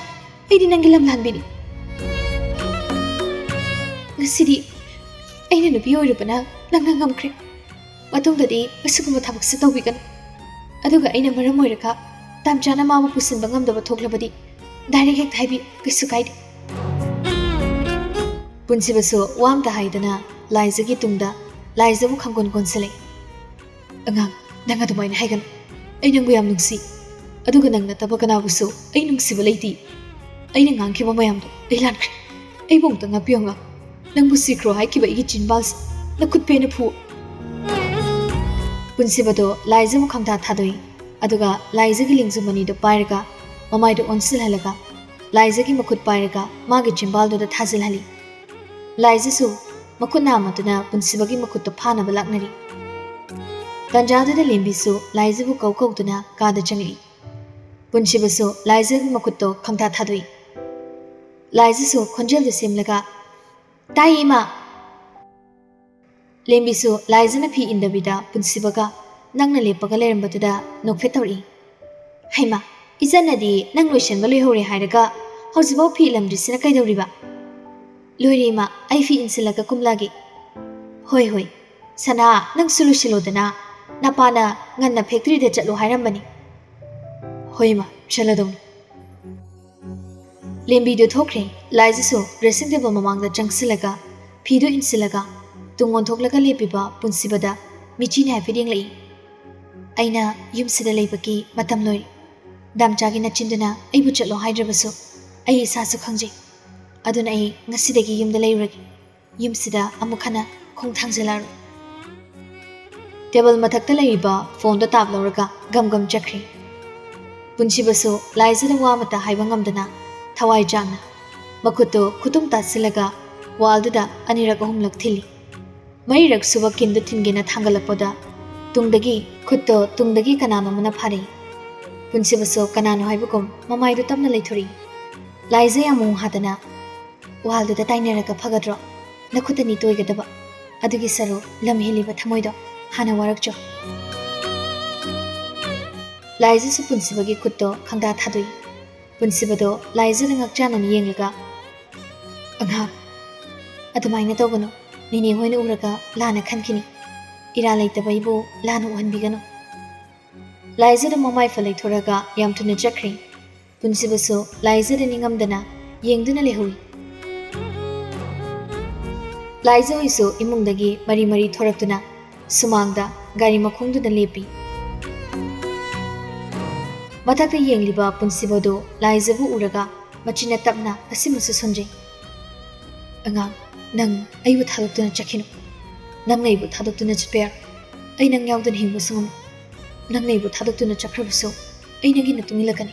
ꯑꯩꯗꯤ ꯅꯪꯒꯤ ꯂꯝꯂꯥꯟꯕꯤꯅꯤ꯫ ꯉꯁꯤꯗꯤ ꯑꯩꯅ ꯅꯨꯄꯤ ꯑꯣꯏꯔꯨꯕꯅ ꯅꯪꯅ ꯉꯝꯈ꯭ꯔꯦ꯫ ꯃꯇꯨꯡꯗꯗꯤ ꯑꯁꯤꯒꯨꯝꯕ ꯊꯕꯛꯁꯦ ꯇꯧꯕꯤꯒꯅꯨ꯫ ꯑꯗꯨꯒ ꯑꯩꯅ ꯃꯔꯝ ꯑꯣꯏꯔꯒ ꯗꯥꯝꯆꯥꯅ ꯃꯥꯕꯨ ꯄꯨꯁꯤꯟꯕ ꯉꯝꯗꯕ ꯊꯣꯛꯂꯕꯗꯤ direct ꯍꯦꯛꯇ ꯍꯥꯏꯕꯤꯌꯨ, ꯀꯩꯁꯨ ꯀꯥꯏꯗꯦ꯫" ꯄꯨꯟꯁꯤꯕꯁꯨ ꯋꯥ ꯑꯝꯇ ꯍꯥꯏꯗꯅ ꯂꯥꯏꯖꯒꯤ ꯇꯨꯡꯗ ꯂꯥꯏꯖꯕꯨ ꯈꯪꯒꯣꯟ ꯀꯣꯟꯁꯤꯜꯂꯦ꯫ "ꯑꯉꯥꯡ, ꯅꯪ ꯑꯗꯨꯃꯥꯏꯅ ꯍꯥꯏꯒꯅꯨ꯫ ꯑꯩ ꯅꯪꯕꯨ ꯌꯥꯝ ꯅꯨꯡꯁꯤ꯫ ꯑꯗꯨꯒ ꯅꯪ ꯅꯠꯇꯕ ꯀꯅꯥꯕꯨꯁꯨ ꯑꯩ ꯅꯨꯡꯁꯤꯕ ꯂꯩꯇꯦ꯫ ꯑꯩꯅ ꯉꯥꯡꯈꯤꯕ ꯃꯌꯥꯝꯗꯣ ꯑꯩ ꯂꯥꯟꯈ꯭ꯔꯦ꯫ ꯑꯩꯕꯨ ꯑꯃꯨꯛꯇ ꯉꯥꯛꯄꯤꯌꯨ ꯑꯉꯥꯡ꯫ ꯅꯪꯕꯨ ꯁꯤꯈ꯭ꯔꯣ ꯍꯥꯏꯈꯤꯕ ꯑꯩꯒꯤ ꯆꯤꯟꯕꯥꯜꯁꯦ ꯅꯈꯨꯠ ꯄꯦꯟꯅ ꯐꯨ꯫" ꯄꯨꯟꯁꯤꯕꯗꯣ ꯂꯥꯏꯖꯕꯨ ꯈꯪꯊꯥ ꯊꯥꯗꯣꯛꯏ꯫ ꯑꯗꯨꯒ ꯂꯥꯏꯖꯒꯤ ꯂꯦꯡꯖꯨꯝ ꯑꯅꯤꯗꯨ ꯄꯥꯏꯔꯒ ꯃꯃꯥꯏꯗꯨ ꯑꯣꯟꯁꯤꯜꯍꯜꯂꯒ ꯂꯥꯏꯖꯒꯤ ꯃꯈꯨꯠ ꯄꯥꯏꯔꯒ ꯃꯥꯒꯤ ꯆꯤꯟꯕꯥꯜꯗꯨꯗ ꯊꯥꯖꯤꯜꯍꯜꯂꯤ꯫ ꯂꯥꯏꯖꯁꯨ ꯃꯈꯨꯠ ꯅꯥꯝꯃꯗꯨꯅ ꯄꯨꯟꯁꯤꯕꯒꯤ ꯃꯈꯨꯠꯇꯨ ꯐꯥꯅꯕ ꯂꯥꯛꯅꯔꯤ꯫ ꯇꯟꯖꯥꯗꯨꯗ ꯂꯦꯝꯕꯤꯁꯨ ꯂꯥꯏꯖꯕꯨ ꯀꯧ ꯀꯧꯗꯨꯅ ꯀꯥꯗ ꯆꯪꯂꯛꯏ꯫ ꯄꯨꯟꯁꯤꯕꯁꯨ ꯂꯥꯏꯖꯒꯤ ꯃꯈꯨꯠꯇꯣ ꯈꯪꯊꯥ ꯊꯥꯗꯣꯛꯏ꯫ ꯂꯥꯏꯖꯁꯨ ꯈꯣꯟꯖꯦꯜꯗꯨ ꯁꯦꯝꯂꯒ, "ꯇꯥꯏꯌꯦ, ꯏꯃꯥ꯫" ꯂꯦꯝꯕꯤꯁꯨ ꯂꯥꯏꯖꯅ ꯐꯤ ꯏꯟꯗꯕꯤꯗ ꯄꯨꯟꯁꯤꯕꯒ ꯅꯛꯅ ꯂꯦꯞꯄꯒ ꯂꯩꯔꯝꯕꯗꯨꯗ ꯅꯣꯛꯐꯦꯠ ꯇꯧꯔꯛꯏ꯫ "ꯍꯩꯃꯥ, ꯏꯆꯟꯅꯗꯤ ꯅꯪ ꯂꯣꯏꯁꯟꯕ ꯂꯣꯏꯍꯧꯔꯦ ꯍꯥꯏꯔꯒ ꯍꯧꯖꯤꯛꯐꯥꯎ ꯐꯤ ꯏꯜꯂꯝꯗ꯭ꯔꯤꯁꯤꯅ ꯀꯩꯗꯧꯔꯤꯕ?" "ꯂꯣꯏꯔꯦ ꯏꯃꯥ, ꯑꯩ ꯐꯤ ꯏꯟꯁꯤꯜꯂꯒ ꯀꯨꯝꯂꯛꯑꯒꯦ꯫" "ꯍꯣꯏ ꯍꯣꯏ, ꯁꯅꯥ, ꯅꯪꯁꯨ ꯂꯣꯏꯁꯤꯜꯂꯣꯗꯅ, ꯅꯄꯥꯅ ꯉꯟꯅ ꯐꯦꯛꯇ꯭ꯔꯤꯗ ꯆꯠꯂꯣ ꯍꯥꯏꯔꯝꯕꯅꯤ꯫" "ꯍꯣꯏ ꯏꯃꯥ, ꯆꯠꯂꯗꯧꯅꯤ꯫" ꯂꯦꯝꯕꯤꯗꯨ ꯊꯣꯛꯈ꯭ꯔꯦ꯫ ꯂꯥꯏꯖꯁꯨ ꯗ꯭ꯔꯦꯁꯤꯡ ꯇꯦꯕꯜ ꯃꯃꯥꯡꯗ ꯆꯪꯁꯤꯜꯂꯒ ꯐꯤꯗꯨ ꯏꯟꯁꯤꯜꯂꯒ ꯇꯨꯡ ꯑꯣꯟꯊꯣꯛꯂꯒ ꯂꯦꯞꯄꯤꯕ ꯄꯨꯟꯁꯤꯕꯗ ꯃꯤꯆꯤꯅ ꯍꯥꯏꯐꯦꯠ ꯌꯦꯡꯂꯛꯏ꯫ "ꯑꯩꯅ ꯌꯨꯝꯁꯤꯗ ꯂꯩꯕꯒꯤ ꯃꯇꯝ ꯂꯣꯏꯔꯦ꯫ ꯗꯥꯝꯆꯥꯒꯤ ꯅꯆꯤꯟꯗꯨꯅ ꯑꯩꯕꯨ ꯆꯠꯂꯣ ꯍꯥꯏꯗ꯭ꯔꯕꯁꯨ ꯑꯩ ꯏꯁꯥꯁꯨ ꯈꯪꯖꯩ꯫ ꯑꯗꯨꯅ ꯑꯩ ꯉꯁꯤꯗꯒꯤ ꯌꯨꯝꯗ ꯂꯩꯔꯨꯔꯒꯦ꯫ ꯌꯨꯝꯁꯤꯗ ꯑꯃꯨꯛ ꯍꯟꯅ ꯈꯣꯡ ꯊꯥꯡꯖꯤꯜꯂꯛꯑꯔꯣꯏ꯫" ꯇꯦꯕꯜ ꯃꯊꯛꯇ ꯂꯩꯔꯤꯕ ꯐꯣꯟꯗꯣ ꯇꯥꯞ ꯂꯧꯔꯒ ꯒꯝ ꯒꯝ ꯆꯠꯈ꯭ꯔꯦ꯫ ꯄꯨꯟꯁꯤꯕꯁꯨ ꯂꯥꯏꯖꯗ ꯋꯥ ꯑꯃꯠꯇ ꯍꯥꯏꯕ ꯉꯝꯗꯅ ꯊꯋꯥꯏ ꯆꯥꯛꯅ ꯃꯈꯨꯠꯇꯨ ꯈꯨꯇꯨꯝ ꯇꯥꯁꯤꯜꯂꯒ ꯋꯥꯜꯗꯨꯗ ꯑꯅꯤꯔꯛ ꯑꯍꯨꯝꯂꯛ ꯊꯤꯜꯂꯤ꯫ ꯃꯔꯤꯔꯛ ꯁꯨꯕ ꯀꯤꯟꯗꯨ ꯊꯤꯟꯒꯦꯅ ꯊꯥꯡꯒꯠꯂꯛꯄꯗ ꯇꯨꯡꯗꯒꯤ, ꯈꯨꯠꯇꯣ ꯇꯨꯡꯗꯒꯤ ꯀꯅꯥꯅꯣ ꯑꯃꯅ ꯐꯥꯔꯛꯏ꯫ ꯄꯨꯟꯁꯤꯕꯁꯨ ꯀꯅꯥꯅꯣ ꯍꯥꯏꯕꯒꯨꯝ ꯃꯃꯥꯏꯗꯨ ꯇꯞꯅ ꯂꯩꯊꯣꯔꯛꯏ꯫ ꯂꯥꯏꯖ ꯌꯥꯝ ꯃꯣꯡ ꯍꯥꯗꯅ, "ꯋꯥꯜꯗꯨꯗ ꯇꯥꯏꯅꯔꯒ ꯐꯒꯗ꯭ꯔꯣ? ꯅꯈꯨꯠ ꯑꯅꯤ ꯇꯣꯏꯒꯗꯕ꯫ ꯑꯗꯨꯒꯤ ꯁꯔꯨ ꯂꯝ ꯍꯦꯜꯂꯤꯕ ꯊꯃꯣꯏꯗꯣ ꯍꯥꯟꯅ ꯋꯥꯔꯛꯆꯧ꯫" ꯂꯥꯏꯖꯁꯨ ꯄꯨꯟꯁꯤꯕꯒꯤ ꯈꯨꯠꯇꯣ ꯈꯪꯗꯥ ꯊꯥꯗꯣꯛꯏ꯫ ꯄꯨꯟꯁꯤꯕꯗꯣ ꯂꯥꯏꯖꯗ ꯉꯛꯆꯥꯟꯅꯅ ꯌꯦꯡꯂꯒ, "ꯑꯉꯥꯡ, ꯑꯗꯨꯃꯥꯏꯅ ꯇꯧꯒꯅꯨ꯫ ꯅꯦꯅꯦ ꯍꯣꯏꯅ ꯎꯔꯒ ꯂꯥꯟꯅ ꯈꯟꯈꯤꯅꯤ꯫ ꯏꯔꯥꯜ ꯂꯩꯇꯕ ꯑꯩꯕꯨ ꯂꯥꯟꯅ ꯎꯍꯟꯕꯤꯒꯅꯨ꯫" ꯂꯥꯏꯖꯗ ꯃꯃꯥꯏ ꯐ ꯂꯩꯊꯣꯔꯒ ꯌꯥꯝ ꯊꯨꯅ ꯆꯠꯈ꯭ꯔꯦ꯫ ꯄꯨꯟꯁꯤꯕꯁꯨ ꯂꯥꯏꯖꯗ ꯅꯤꯡꯉꯝꯗꯅ ꯌꯦꯡꯗꯨꯅ ꯂꯩꯍꯧꯏ꯫ ꯂꯥꯏꯖ ꯍꯣꯏꯁꯨ ꯏꯃꯨꯡꯗꯒꯤ ꯃꯔꯤ ꯃꯔꯤ ꯊꯣꯔꯛꯇꯨꯅ ꯁꯨꯃꯥꯡꯗ ꯒꯥꯔꯤ ꯃꯈꯣꯡꯗꯨꯗ ꯂꯦꯞꯄꯤ꯫ ꯃꯊꯛꯇ ꯌꯦꯡꯂꯤꯕ ꯄꯨꯟꯁꯤꯕꯗꯨ ꯂꯥꯏꯖꯕꯨ ꯎꯔꯒ ꯃꯆꯤꯟꯅ ꯇꯞꯅ ꯑꯁꯤꯃꯁꯨ ꯁꯣꯟꯖꯩ꯫ "ꯑꯉꯥꯡ, ꯅꯪ ꯑꯩꯕꯨ ꯊꯥꯗꯣꯛꯇꯨꯅ ꯆꯠꯈꯤꯅꯨ꯫ ꯅꯪꯅ ꯑꯩꯕꯨ ꯊꯥꯗꯣꯛꯇꯨꯅ ꯆꯠꯄ ꯌꯥꯔꯣꯏ꯫ ꯑꯩ ꯅꯪ ꯌꯥꯎꯗꯅ ꯍꯤꯡꯕꯁꯨ ꯉꯝꯃꯣꯏ꯫ ꯅꯪꯅ ꯑꯩꯕꯨ ꯊꯥꯗꯣꯛꯇꯨꯅ ꯆꯠꯈ꯭ꯔꯕꯁꯨ ꯑꯩ ꯅꯪꯒꯤ ꯅꯇꯨꯡ ꯏꯜꯂꯛꯀꯅꯤ꯫"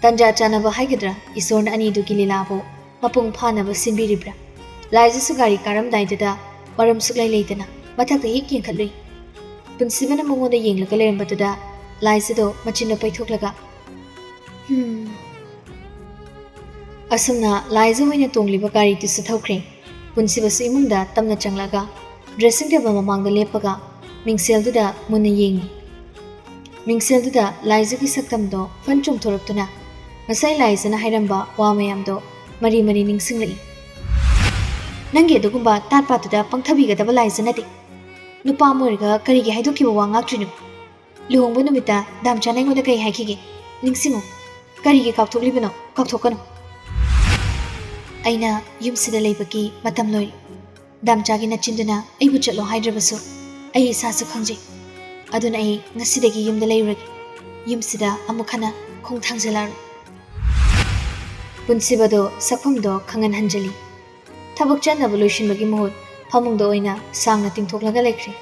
ꯇꯟꯖꯥ ꯆꯥꯅꯕ ꯍꯥꯏꯒꯗ꯭ꯔꯥ, ꯏꯁꯣꯔꯅ ꯑꯅꯤꯗꯨꯒꯤ ꯂꯤꯂꯥꯕꯨ ꯃꯄꯨꯡ ꯐꯥꯅꯕ ꯁꯤꯟꯕꯤꯔꯤꯕ꯭ꯔꯥ? ꯂꯥꯏꯖꯁꯨ ꯒꯥꯔꯤ ꯀꯥꯔꯝꯗꯥꯏꯗꯨꯗ ꯃꯔꯝ ꯁꯨꯛꯂꯩ ꯂꯩꯇꯅ ꯃꯊꯛꯇ ꯍꯦꯛ ꯌꯦꯡꯈꯠꯂꯨꯏ꯫ ꯄꯨꯟꯁꯤꯕꯅ ꯃꯉꯣꯟꯗ ꯌꯦꯡꯂꯒ ꯂꯩꯔꯝꯕꯗꯨꯗ ꯂꯥꯏꯖꯗꯣ ꯃꯆꯤꯟꯗꯣ ꯄꯩꯊꯣꯛꯂꯒ, "ꯍꯝ꯫" ꯑꯁꯨꯝꯅ ꯂꯥꯏꯖ ꯍꯣꯏꯅ ꯇꯣꯡꯂꯤꯕ ꯒꯥꯔꯤꯗꯨꯁꯨ ꯊꯧꯈ꯭ꯔꯦ꯫ ꯄꯨꯟꯁꯤꯕꯁꯨ ꯏꯃꯨꯡꯗ ꯇꯞꯅ ꯆꯪꯂꯛꯑꯒ dressing table ꯃꯃꯥꯡꯗ ꯂꯦꯞꯄꯒ ꯃꯤꯡꯁꯦꯜꯗꯨꯗ ꯃꯨꯟꯅ ꯌꯦꯡꯉꯤ꯫ ꯃꯤꯡꯁꯦꯜꯗꯨꯗ ꯂꯥꯏꯖꯒꯤ ꯁꯛꯇꯝꯗꯣ ꯐꯟ ꯆꯣꯡꯊꯣꯔꯛꯇꯨꯅ ꯉꯁꯥꯏ ꯂꯥꯏꯖꯅ ꯍꯥꯏꯔꯝꯕ ꯋꯥ ꯃꯌꯥꯝꯗꯣ ꯃꯔꯤ ꯃꯔꯤ ꯅꯤꯡꯁꯤꯡꯂꯛꯏ꯫ "ꯅꯪꯒꯤ ꯑꯗꯨꯒꯨꯝꯕ ꯇꯥꯠ ꯄꯥꯠꯇꯨꯗ ꯄꯪꯊꯕꯤꯒꯗꯕ ꯂꯥꯏꯖ ꯅꯠꯇꯦ꯫ ꯅꯨꯄꯥ ꯑꯃ ꯑꯣꯏꯔꯒ ꯀꯔꯤꯒꯤ ꯍꯥꯏꯗꯣꯛꯈꯤꯕ ꯋꯥ ꯉꯥꯛꯇ꯭ꯔꯤꯅꯣ? ꯂꯨꯍꯣꯡꯕ ꯅꯨꯃꯤꯠꯇ ꯗꯥꯝꯆꯥꯅ ꯑꯩꯉꯣꯟꯗ ꯀꯔꯤ ꯍꯥꯏꯈꯤꯒꯦ? ꯅꯤꯡꯁꯤꯡꯉꯨ꯫ ꯀꯔꯤꯒꯤ ꯀꯥꯎꯊꯣꯛꯂꯤꯕꯅꯣ? ꯀꯥꯎꯊꯣꯛꯀꯅꯨ꯫ ꯑꯩꯅ ꯌꯨꯝꯁꯤꯗ ꯂꯩꯕꯒꯤ ꯃꯇꯝ ꯂꯣꯏꯔꯦ꯫ ꯗꯥꯝꯆꯥꯒꯤ ꯅꯆꯤꯟꯗꯨꯅ ꯑꯩꯕꯨ ꯆꯠꯂꯣ ꯍꯥꯏꯗ꯭ꯔꯕꯁꯨ ꯑꯩ ꯏꯁꯥꯁꯨ ꯈꯪꯖꯩ꯫ ꯑꯗꯨꯅ ꯑꯩ ꯉꯁꯤꯗꯒꯤ ꯌꯨꯝꯗ ꯂꯩꯔꯨꯔꯒꯦ꯫ ꯌꯨꯝꯁꯤꯗ ꯑꯃꯨꯛ ꯍꯟꯅ ꯈꯣꯡ ꯊꯥꯡꯖꯤꯜꯂꯛꯑꯔꯣꯏ꯫" ꯄꯨꯟꯁꯤꯕꯗꯣ ꯁꯛꯐꯝꯗꯣ ꯈꯪꯍꯟ ꯍꯟꯖꯤꯜꯂꯤ꯫ ꯊꯕꯛ ꯆꯠꯅꯕ ꯂꯣꯏꯁꯤꯟꯕꯒꯤ ꯃꯍꯨꯠ ꯐꯃꯨꯡꯗ ꯑꯣꯏꯅ ꯁꯥꯡꯅ ꯇꯤꯡꯊꯣꯛꯂꯒ ꯂꯩꯈ꯭ꯔꯦ꯫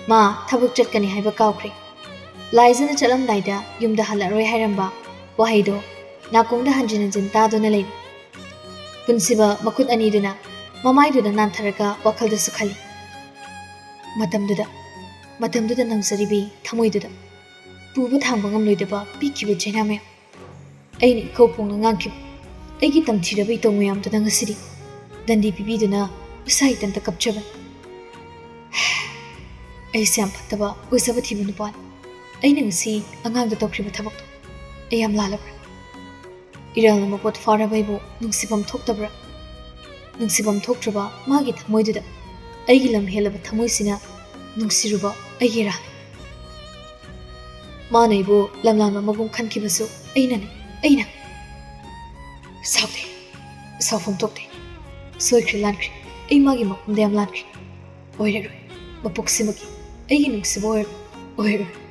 ꯃꯥ ꯊꯕꯛ ꯆꯠꯀꯅꯤ ꯍꯥꯏꯕ ꯀꯥꯎꯈ꯭ꯔꯦ꯫ ꯂꯥꯏꯖꯅ ꯆꯠꯂꯝꯗꯥꯏꯗ ꯌꯨꯝꯗ ꯍꯜꯂꯛꯑꯔꯣꯏ ꯍꯥꯏꯔꯝꯕ ꯋꯥꯍꯩꯗꯣ ꯅꯥꯀꯣꯡꯗ ꯍꯟꯖꯤꯟ ꯍꯟꯖꯤꯟ ꯇꯥꯗꯨꯅ ꯂꯩꯔꯤ꯫ ꯄꯨꯟꯁꯤꯕ ꯃꯈꯨꯠ ꯑꯅꯤꯗꯨꯅ ꯃꯃꯥꯏꯗꯨꯗ ꯅꯥꯟꯊꯔꯒ ꯋꯥꯈꯜꯗꯁꯨ ꯈꯜꯂꯤ꯫ ꯃꯇꯝꯗꯨꯗ, ꯃꯇꯝꯗꯨꯗ ꯅꯧꯖꯔꯤꯕꯤ ꯊꯃꯣꯏꯗꯨꯗ ꯄꯨꯕ ꯊꯥꯡꯕ ꯉꯝꯂꯣꯏꯗꯕ ꯄꯤꯛꯈꯤꯕ ꯆꯩꯅꯥ ꯃꯌꯥꯝ꯫ ꯑꯩꯅ ꯏꯀꯧ ꯄꯣꯡꯅ ꯉꯥꯡꯈꯤꯕ ꯑꯩꯒꯤ ꯇꯝꯊꯤꯔꯕ ꯏꯇꯧ ꯃꯌꯥꯝꯗꯨꯅ ꯉꯁꯤꯗꯤ ꯗꯟꯗꯤ ꯄꯤꯕꯤꯗꯨꯅ ꯏꯁꯥ ꯏꯊꯟꯇ ꯀꯞꯆꯕꯅꯤ꯫ ꯑꯩꯁꯦ ꯌꯥꯝ ꯐꯠꯇꯕ, ꯑꯣꯏꯖꯕ ꯊꯤꯕ ꯅꯨꯄꯥꯅꯤ꯫ ꯑꯩꯅ ꯉꯁꯤ ꯑꯉꯥꯡꯗ ꯇꯧꯈ꯭ꯔꯤꯕ ꯊꯕꯛꯇꯣ ꯑꯩ ꯌꯥꯝ ꯂꯥꯜꯂꯕ꯭ꯔꯥ? ꯏꯔꯥꯜꯅ ꯃꯄꯣꯠ ꯐꯥꯔꯕ ꯑꯩꯕꯨ ꯅꯨꯡꯁꯤꯐꯝ ꯊꯣꯛꯇꯕ꯭ꯔꯥ? ꯅꯨꯡꯁꯤꯐꯝ ꯊꯣꯛꯇ꯭ꯔꯕ ꯃꯥꯒꯤ ꯊꯃꯣꯏꯗꯨꯗ ꯑꯩꯒꯤ ꯂꯝ ꯍꯦꯜꯂꯕ ꯊꯃꯣꯏꯁꯤꯅ ꯅꯨꯡꯁꯤꯔꯨꯕ ꯑꯩꯒꯤ ꯏꯔꯥꯜ꯫ ꯃꯥꯅ ꯑꯩꯕꯨ ꯂꯝꯂꯥꯟꯕ ꯃꯒꯨꯝ ꯈꯟꯈꯤꯕꯁꯨ ꯑꯩꯅꯅꯤ, ꯑꯩꯅ꯫ ꯁꯥꯎꯗꯦ, ꯁꯥꯎꯐꯝ ꯊꯣꯛꯇꯦ꯫ ꯁꯣꯏꯈ꯭ꯔꯦ, ꯂꯥꯟꯈ꯭ꯔꯦ꯫ ꯑꯩ ꯃꯥꯒꯤ ꯃꯐꯝꯗ ꯌꯥꯝ ꯂꯥꯟꯈ꯭ꯔꯦ꯫ ꯑꯣꯏꯔꯔꯣꯏ꯫ ꯃꯄꯣꯛꯁꯤꯃꯒꯤ ꯑꯩꯒꯤ ꯅꯨꯡꯁꯤꯕ ꯑꯣꯏꯔꯔꯣꯏ, ꯑꯣꯏꯔꯔꯣꯏ꯫